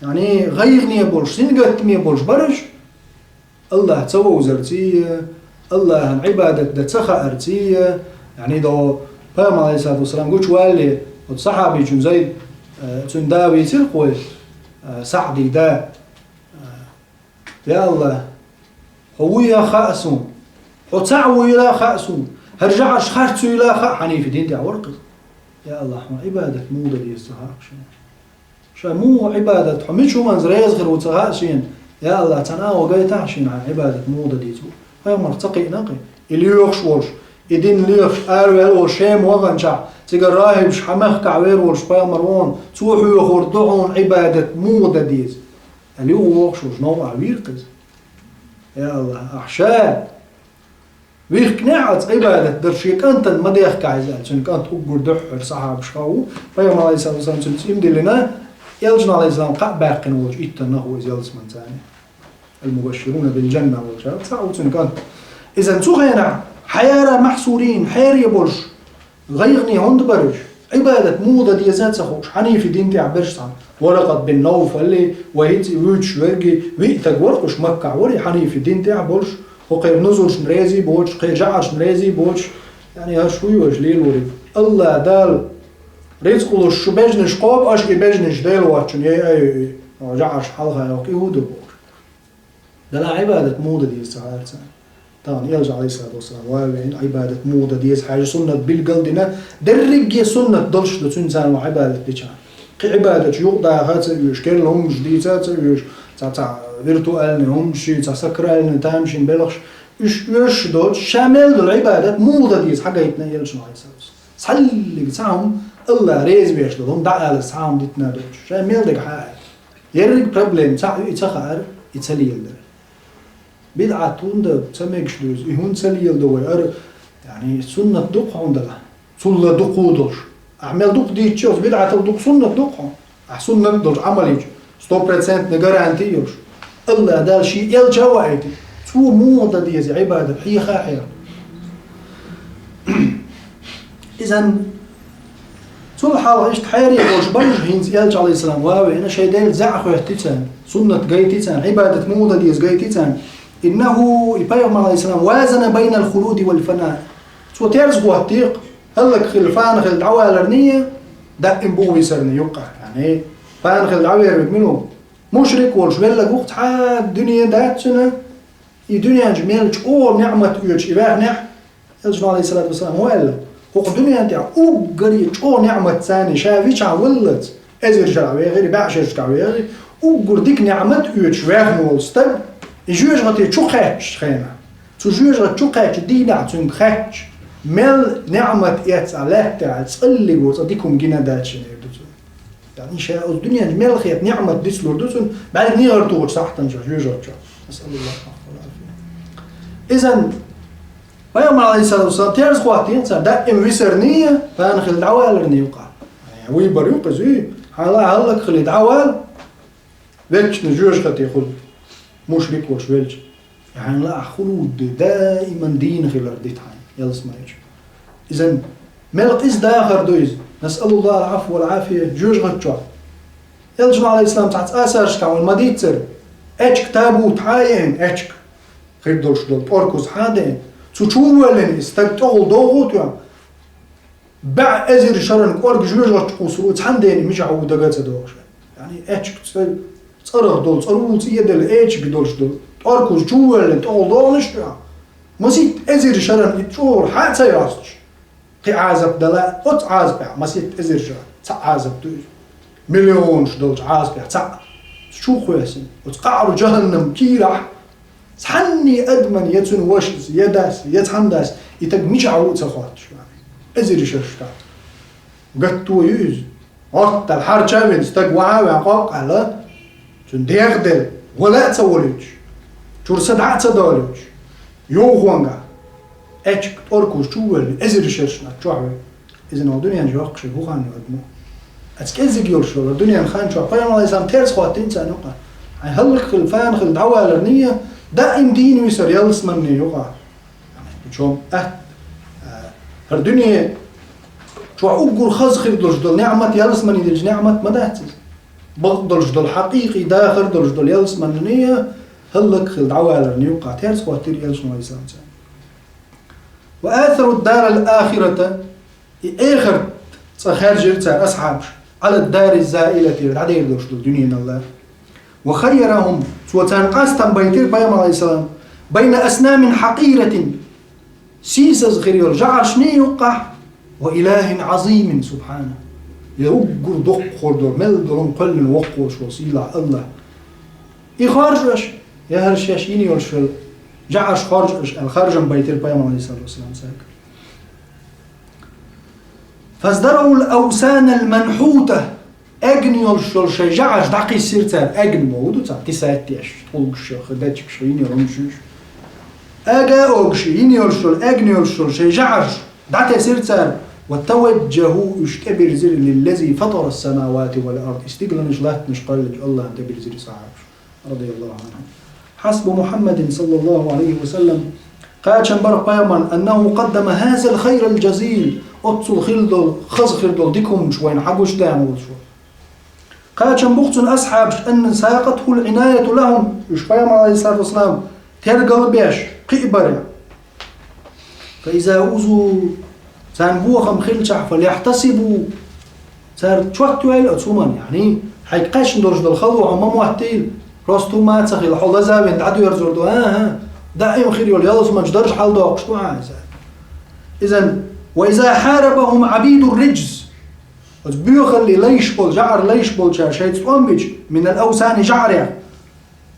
яъни гӀайгӀане болуш, сингаттаме болуш бара уьш. АллахӀ ца вовзарций, АллахӀан Ӏибадат дан ца хаарций, яъни до пайхамар, Ӏалайхиссалату вассалам, гучувалале, оцу сахьабичун Зайд, э, цуьнан да вийцира кхо, э, СаӀдин да. Я АллахӀ, хьо вуй а хаьа суна, хьо цхьаъ вуйла а хаьа суна, хӀара жаӀарш харц юйла а хаьа, хьанифи дин тӀехь вара-кх иза. Я АллахӀ, хьуна Ӏибадат муха дан деза ца хаьа-кх шена. Ша муха Ӏибадат, хьо мича хӀуманца реза хир ву ца хаьа шена. Я АллахӀ, цхьана агӀо гайтахьа шена хьан Ӏибадат муха дан деза бу. Пайхамарх ца кхиъна-кх и. И лоьхуш волуш, и дин лоьхуш араваьлла волуш Шема ваханчохь, цигара рахӀибаш хьан махкахь вер волуш пайхамар вон, цо хьоьхур ду хьуна Ӏибадат муха дан деза. Аьлла, юха вохуш волуш новкъахь вийра-кх иза. Я АллахӀ, ахь ша вихкинехь оцу Ӏибадат дар шен кӀантана ма дехкахь иза аьлла, цуьнан кӀант уггар дуьххьара сахьабаш хаа ву. Пайхамар, Ӏалайхиссалату вассалам, цуьнца иман диллина, элчано, Ӏалайхиссалам, кхаъ баьккхина волчу иттаннах ву иза ялсаман царна. المبشرون بالجنة волчарах цхьаъ ву цуьнан кӀант. Иза цу хенахь حيارى محصورين, хьере болуш, гӀайгӀане хӀунда бара уьш? Ӏибадат муха дан деза а ца хууш, хьанифи дин тӀехь берш цхьана. Варакъат бин Навфали, вай хӀинца и вуьйцуш верги, виъ стаг вара-кх уьш, Маккахь вара и хьанифи дин тӀехь болуш, хӀокхеран нузуршна резий боцуш, кхеран жаӀаршна резий боцуш, яъни хӀорш хӀун ю аша лелориг? АллахӀ Дала рицкъ луш шу бежнаш кхобу, аша и бежнаш Дела воцчунна яй а йойъий, жаӀарш хьалха йоккху, и хӀун ду бохуш. Далла Ӏибадат муха дан деза ца хаьара царна. Тахана элча, Ӏалайхиссалату вассалам, ван а веана, Ӏибадат муха дан деза хьаьжа, суннат билгал а дина, дерриге суннат долуш ду цуьнан царна ван Ӏибадат дичахьана. Кхин Ӏибадаташ юкъадаха а ца оьшу, керла хӀуманаш дийца а ца оьшу, цхьа, цхьа виртуальный хӀуманаш, цхьа сакральный тамашийна белхаш, уьш оьшуш доцуш, ша мел долу Ӏибадат муха дан деза хьагайтина элчано, Ӏалайхиссалату вассалам. Цхьаллиг цхьа хӀума АллахӀ реза веш долу хӀума дӀаалаза цхьа хӀума дитина доцуш, ша мел дерг хьааьлла. Ерриг проблема цхьаъ ю, и ца хаар, и ца леладар. БидӀат хӀунда ца мегаш ду иза? И хӀунда ца леладо вай? Ара, яъни, суннат ду-кх хьуна дала. Цул дукха долуш. Ахьа мел дукха дийцча, оцу бидӀатал дукха суннат ду-кх хьуна. Ахьа суннат долчу Ӏамал йича, стопроцентный гаранти йолуш. АллахӀ Дала шен элча а ваийти, цо муха дан деза Ӏибадат, хьеха а хьехна. Изан цул хьалха иштта хьере болуш бара уьш хӀинца, элча, Ӏалайхиссалам, ван а веана, шайн Делан зӀе а хоьттий царна, суннат гайти царна, Ӏибадат муха дан деза гайти царна. Иннаху, и пайхамар, Ӏалайхиссалам, вазана байнал хулуди вал фана. Цо терза хӀоттий-кх, хӀаллакьхилла, фана хилла дӀаваларний, даим бухависарний юккъехь. Яъни, фана хилла дӀавер верг мила ву? Мушрик волуш велларг ву-кх, цхьа а дуьне дац цуьнан, и дуьнен чу мел чӀогӀа ниӀмат оьцуш и ваьхнехь, элчано, Ӏалайхиссалату вассалам, хӀун аьлла? ХӀокху дуьнен тӀехь уггаре чӀогӀа ниӀмат царний ша вичахь валлалц, эзар шарахь вехира, бӀе шерашкахь вехира, уггар дика ниӀмат оьцуш ваьхна волу стаг, и жоьжахати чу кхаьччачу хенахь, цу жоьжахати чу кхаьчча дийнахь цуьнга хаьттича, мел ниӀмат эцна лаьттахь цӀаллиг ву, цкъа дика хӀума гина дац шена, эр ду цо. Яъни, ша оцу дуьнен мел хета ниӀмат дицлур ду цунна, бӀаьрг негӀар тухучу сахьтана чохь, жоьжахати чохь. Насъалуллахь аль-Ӏафва валь-Ӏафия. Изан, пайхамар, Ӏалайхиссалату вассалам, терза хӀоттийна царна, даим висарний, фана хилла дӀаваларний юкъахь. Вуй бара юкъа иза, хьан ла хӀаллакьхилла дӀавала, вечно жоьжахати хуьлу, мушрик волуш велча. Хьайна лаахь хулуд ду, даиман дийна хилар ду тхьайна ялсамани чу. Изан мел къиза дахар ду иза, насъалуллахь аль-Ӏафва валь-Ӏафия, жоьжахати чохь. Элчано, Ӏалайхиссалам, цхьацца асаршкахь вайна ма-дийццара, аьчка табут хьа а еана, аьчка хир долуш долу тӀоркуз хьа а деана, цу чу а воьллина, и стаг тӀехула догӀу а тоьхна, бӀе эзар шаран кӀорга жоьжахати чу кхуссур ву, цхьана дена мичахь ву дага а ца догӀуш. Яъни, аьчка цӀа-, цӀарах долу, цӀарула цӀе а делла, аьчка долуш долу тӀоркуз чу а воьллина, тӀехула догӀуш а тоьхна, масийтта эзар шаран и чӀогӀа хьа а ца йостуш, кхин Ӏазап дала, оцу Ӏазапехь масийтта эзар шаран цхьа Ӏазап ду иза. Миллионаш долчу Ӏазапехь цхьаъ чу а кхоьссина, оцу къаьру жахӀаннам кийрахь, цхьанне адамна, я цуьнан вашас, я дас, я цхьана дас, и стаг мичахь ву а ца хоттуш ваьлла. Эзар шерашкахь гатто ю иза. Ӏоттала хьарча а вина, стаг вахьа а ваьхьна, къокъ аьлла, цуьнан дегӀ делла, вала а ца волуьйтуш, чуьра са дӀа а ца долуьйтуш, йовхонгахь, аьчка тӀоркуз чу а воьллина, эзар шерашна чохь ву. Иза нагахь дуьнен чохь йоккхуш хӀун хан ю адамо? Аса кӀеззиг йолуш йолу дуьнен хан чохь пайхамар, Ӏалайхиссалам, терза хӀоттийна царна юкъахь. Хьайна хӀаллакьхилла, фана хилла дӀаваларний, даим дийна висар ялсаманин юкъахь. Причём, а, а, хӀара дуьне чохь уггар хаза хир долуш долу ниӀмат ялсамани долчу ниӀмат ма дац иза. Бакъ долуш долу, хьакъикъи дахар долуш долу ялсаманин хӀаллакьхилла дӀаваларний юкъахь терза хӀоттийра элчано, Ӏалайхиссалам, царна. Ва асару ад-дарал ахирата, и эхарт цӀа хаьржира цара, асхьабаш, Ӏала ад-дари з-заилати, дӀадер долуш долу дуьненал. Ва хайярахум, цо царна къастам байтира пайхамар, Ӏалайхиссалам, байна аснамин хьакъиратин, сийсаза хир йолу жӀарашний юккъахь, ва илахин Ӏазимин, субхьана. Я уггар доккхур долу, мел долу кхоьллина воккхуш волу сийлахь АллахӀ. И хоржу аша, я хӀара шаьш йина йолуш йолу жӀараш хоржу аша, аьлла, харжам байтира пайхамар, Ӏалайхиссалату вассалам, цаьрга. Фаздараул аусанал манхьута, эгна йолуш йолу шайн жӀараш дӀакхиссира цара, эгна боху ду цара, тесать деш, тӀулгаш, дечигаш, йина йолу хӀумнаш. Ага а огуш, йина йолуш йолу, эгна йолуш йолу шайн жӀараш дӀатесира цара, ва таваджжаху, уьш тӀебирзира, лиллази фатара ас-самавати вал ард, и стигланаш, латтанаш кхоьллинчу АллахӀна тӀебирзира сахьабаш. رضي الله عنه. حسب محمد صلى الله عليه وسلم, кхачам бара пайхамарна, أنه قدم هذا الخير الجزيل, оццул хир долу, хаза хир долу дика хӀуманаш вайна хьагуш даьхна волуш вара. Кхачам бу-кх цуьнан асхьабаш, أن ساقته العناية لهم, уьш пайхамар, Ӏалайхиссалату вассалам, тергал беш, кхиабарехь. فإذا أوذوا, царна бохам хилчахь, فليحتسبوا, цара чот йойла оцу хӀуманна, яъни, хьайга кхаьчна долуш долу хало хьо ма моттийла, просто хӀума а ца хилла, хьо лазавина дӀадоьрзур ду, а-а, даим хир йолу ялсаманчу даржа хьаладоккхуш ду хьан иза. Изан, وإذا حاربهم عبيد الرجس, оцу боьхаллин лайш болу, жӀаран лайш болчара шайца тӀом бича, من الأوثان, жӀарех,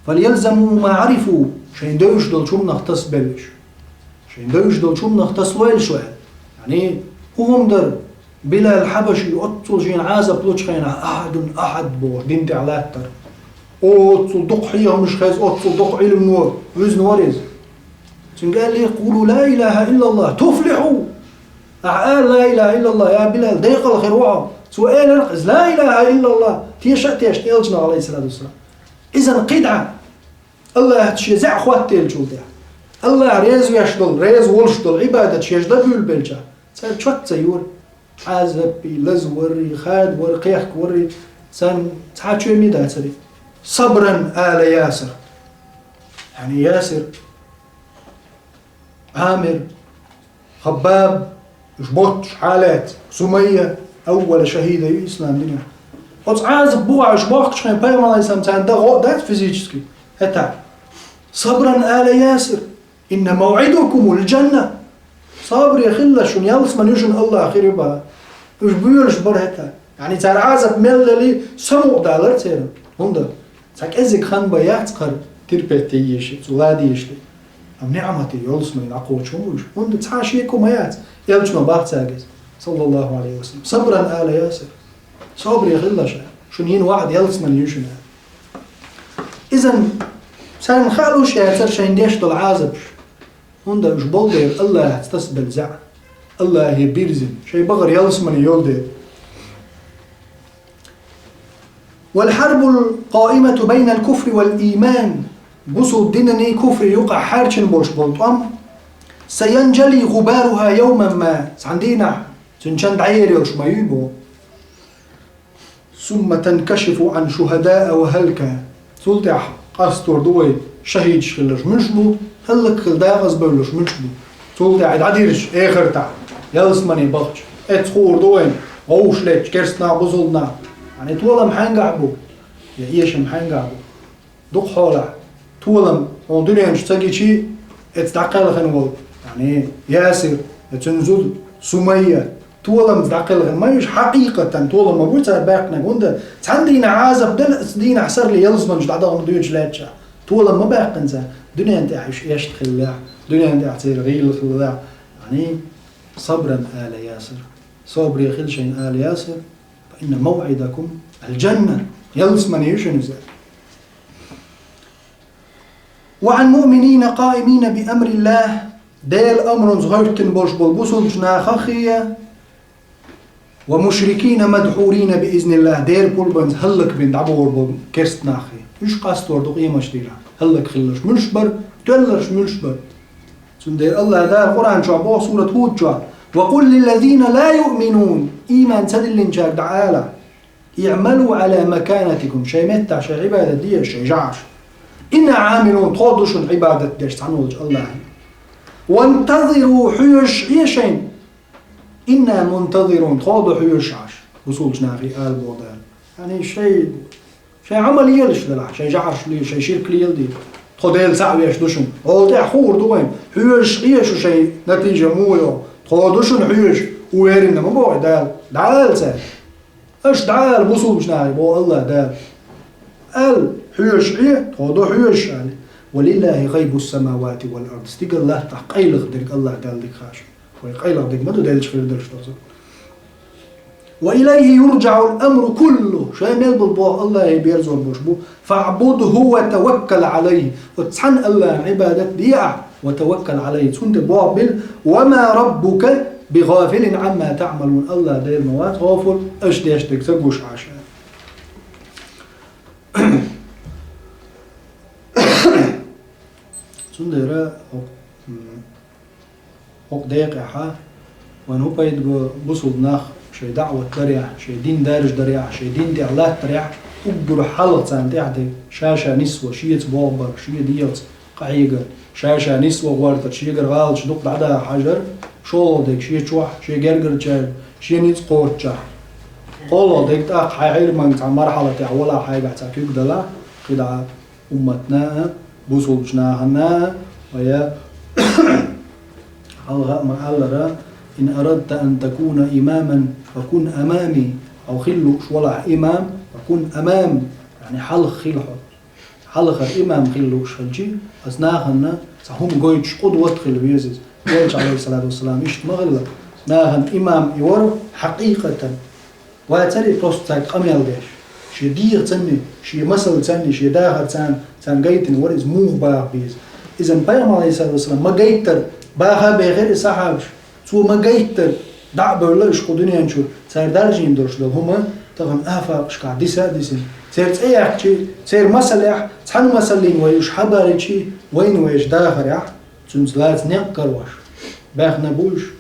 فليلزموا ما عرفوا, шайна девзаш долчу хӀуманах тасабелла уьш. Шайна девзаш долчу хӀуманах тасалойла шу аьлла. Яъни, хӀун хӀума дара, Билал Хьабаши оццул шена Ӏазап лучу хенахь, أحد أحد бохуш, дин тӀехь латтара. Оццул дукха хьехамаш хеза, оццул дукха Ӏилма вуьзнавар иза. Цуьнга аьллера: «Къулу ла илаха иллаллах, туфлихьу». Ахьа ала: «Ла илаха иллаллах, я Билал, декъала хир ву хьо». Цо элира иза: «Ла илаха иллаллах», теша а тешна элчано, алейхиссалату вассалам. Иза кхидӀа, Аллахьа шен зӀе хӀоттаеллачул тӀехьа, Аллахь реза веш долу, реза волуш долу Ӏибадат шаьш дан буьйлабелча, цара чот ца йора. Ӏазапи, лазаварри, хадаварри, кхехкаварри, царна цхьа чоьми дацари. «Сабран ала Ясир». Яни Ясир, Ӏамир, Хаббаб, уьш боццуш хьалаца, Сумайя, аввала шахида ю ислам динехь. Оцу Ӏазап бу уьш бохкучу хенахь, пайхамар алейхиссалам, царна дан гӀо а дац физически. ХӀета: «Сабран ала Ясир, инна мавӀидакумул джанна». Сабре хила шуна, ялсамани ю шуна Аллахь хир ю боху. Уьш боьлуш бара хӀета. Яни цара Ӏазап мел лели, самукъадалара церан. ХӀунда? Цхьа кӀеззиг хан бан яц кхара терпеть еш, цу ладийша. Амма ниӀмате, ялсамани дӀакхочуш хӀума ю уьш. ХӀунда цхьа шеко ма яц. Элчано боху цаьрга иза, саллаллаху алейхи ва саллям. «Сабран ала Ясир». Собаре хила ша. Шуна йина ваӀда ялсамани ю шуна. Иза царна хаалуш яцара шайна деш долу Ӏазапаш. ХӀунда уьш болу дела Аллахьаца тасабелла зӀе. Аллахье бирзина. Шайн бахара ялсамани йолу дела. «Вал хьарбул къаимату байнал куфри вал ийман». Бусул динанний куфри юкъахь хьарчина болуш болу тӀом. «Саянджали гӀубаруха йовман ма». Цхьана дийнахь цуьнан чан дӀаер йолуш ма юй боху. «Сумма танкашифу ан шухадаа ва хӀалка». Цул тӀаьхьа къастор ду вай, шахӀидаш хилларш муьлш бу, хӀаллакьхила дакъазбевлларш муьлш бу. Цул тӀаьхьа дӀадирзича, эхартахь, ялсамани бахча, эццахь хуур ду вайна, вовшах леттачу керстанах, бусулбанах. Яни толам хьаьнгахь бу? Я эшам хьаьнгахь бу? Дукха хьолахь, толам, хьуна дуьнен чу ца гичи, эццахь дӀакхелхина волу, яни Ясир, я цуьнан зуда, Сумайя, толамца дӀакхелхина ма ю уьш, хьакъикъатан толам ма бу цара баьккхинарг, хӀунда цхьана дийнахь Ӏазап дала, оцу дийнахь сарралц ялсамани чу дӀадахана дуьйцуш лаьттача, толам ма баьккхина цара, дуьнен тӀехь уьш эшна хиллехь, дуьнен тӀехь церан гӀийла хиллехь, яни, «Сабран ала Ясир». Собаре хила шайна ала Ясир, «фа инна мавӀидакумул джанна». Ялсамани ю шуна иза. «Ва ан муъминина къаимина би амриллахь». Делан амрунца гӀевттина болуш болу бусулбачу нахах а, «ва мушрикина мадхьурина би изниллахь», дера пурбанца хӀаллакбина дӀабогӀур болу керстанах а. Уьш къастор ду къематдийнахь. ХӀаллакьхилларш муьлш бара, тоьлларш муьлш бара. Цундела Аллахь Дала Къуръан чохь боху, сурат ХӀуд чохь: «Ва къул лиллазина ла юъминун», ийман ца диллинчаьрга дӀаала: «Иъмалу ала маканатикум», шайн меттахь шайн Ӏибадат де шайн жӀараш. «Инна Ӏамилун», тхо ду шуна Ӏибадат деш цхьана волчу Аллахьан. «Вантазиру», хьоьжуш Ӏе шайна. «Инна мунтазирун», тхо ду хьоьжуш Ӏаш, бусулбачу нахе ала боху Дала. Яни шайн, шайн Ӏамал елаш делахь, шайн жӀараш ле, шайн ширк леладе, тхо Дела цхьаъ веш ду шуна. Ола тӀехь хуур ду вайн, хьоьжуш Ӏе шу, шайн натижа муха йо, тхо ду шуна хьоьжуш, уверенно ма боху Дала. ДӀаала цаьрга. Аша дӀаала бусулбачу нахе, боху Аллахь Дала. Ала, хьоьжуш Ӏе, тхо ду хьоьжуш ала. «Ва лиллахи гӀайбус самавати вал ард». Стигала латтахь къайлаха дерг Аллахь Далла дика хаьа шуна. Вай къайлаха дерг ма ду делча хир дерш дозу. «Ва илайхи юрджаъул амру куллу». Шайн мел болу боху Аллахье берзор болуш бу. «ФаъбудхӀу ва таваккал Ӏалайхи». Оцу цхьана Аллахьан Ӏибадат де ахь, «ва таваккал Ӏалайхи», цунна тӀе болх билла. «Ва ма раббука би гӀафилин Ӏамма таъмалун». Аллахь Дела ма вац гӀафил, аша деш дерг ца гуш Ӏаш. Цундела, м, хӀокху декъехь вайн хӀун пайда бу? Бусулба нах шайн даӀват дарехь, шайн дин даржа дарехь, шайн дин тӀехь латтарехь, уггар хьалха царна тӀехь дерг ша-ша нисво, шеца болх бар, шен дегӀаца къахьегар, ша-ша нисво гӀортар, шегара гӀалаташ дукха дӀадаха хьажар, шолгӀа дерг шен чохь, шен гергарчаьрга, шен ницкъ кхоччехь. КхоалгӀа дерг тӀаккха хьайн Ӏилманан цхьа мархьалатехь валахь, хьайгахь цхьа куьг далахь, кхидӀа умматна а, бусулбачу нахана а, вая, хьалха а ма-аллара: «Ин арадта ан такуна имаман, фа кун амами». Хьо хила лууш валахь имам, «фа кун амами», яъни хьалха хила хьо. Хьалхара имам хила лууш хилчи, аса нахана цхьа хӀума гойтуш къудват хила веза иза. Элча, алейхиссалату вассалам, иштта ма хилла. Нахана имам и вара хьакъикъатан. Вацаре просто цаьрга къамел деш. Шен дегӀацани, шен масалцани, шен дахарцани, царна гайтина вар иза муха баха беза. Иза пайхамар, Ӏалайхи ссалату вассалам, ма гайттара, баха бехира и сахьабаш. Цо ма гайттара, дӀа а бевлла уж кху дунен чура, цара даржийна долуш долу хӀума тахана афакъашкахь диса а дисина. Церан цӀе яьккхича, церан масалехь, цхьана масаллина вай уж хьабарича, вайна вайша дахарехь, цуьнца лаца некъ карош, баьхна бу уж.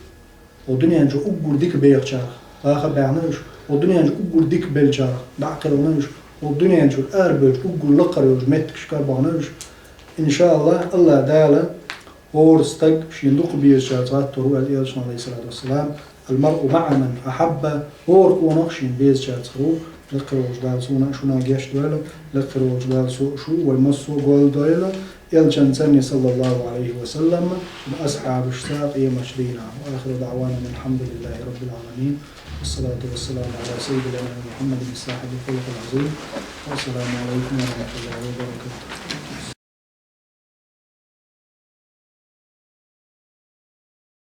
Оцу дуьнен чу уггар дика бехачарах, баха а баьхна уьш, оцу дуьнен чу уггар дика беллачарах, дӀа а кхоьллина уьш, оцу дуьнен чуьра арабевлча уггар лакхара йолчу меттигашка а бахна уьш. Иншааллах, Аллах Дала хӀора стаг шен дукха безачаьрца гӀаттор ву аьлла, Элчано, Ӏалайхиссалату вассалам, «Ал-маръу маӀа ман ахьабба», хӀора къонах шен безачаьрца хир ву, лекха волчу Дала суна а шуна а гечдойла, лекха волчу Дала со а шу а вай массо а голдойла, Элчанцанна, саллаллаху Ӏалайхи ва саллам, шен асхьабашца къематдийнахь. Ва ахиру даӀвана анил хьамдулиллахи раббил Ӏаламин. Вассалату вассаламу Ӏала саййидил анами Мухьаммадин сахьибил хулукъил Ӏазим. Вассаламу Ӏалайкум ва рахьматуллахи ва баракатух.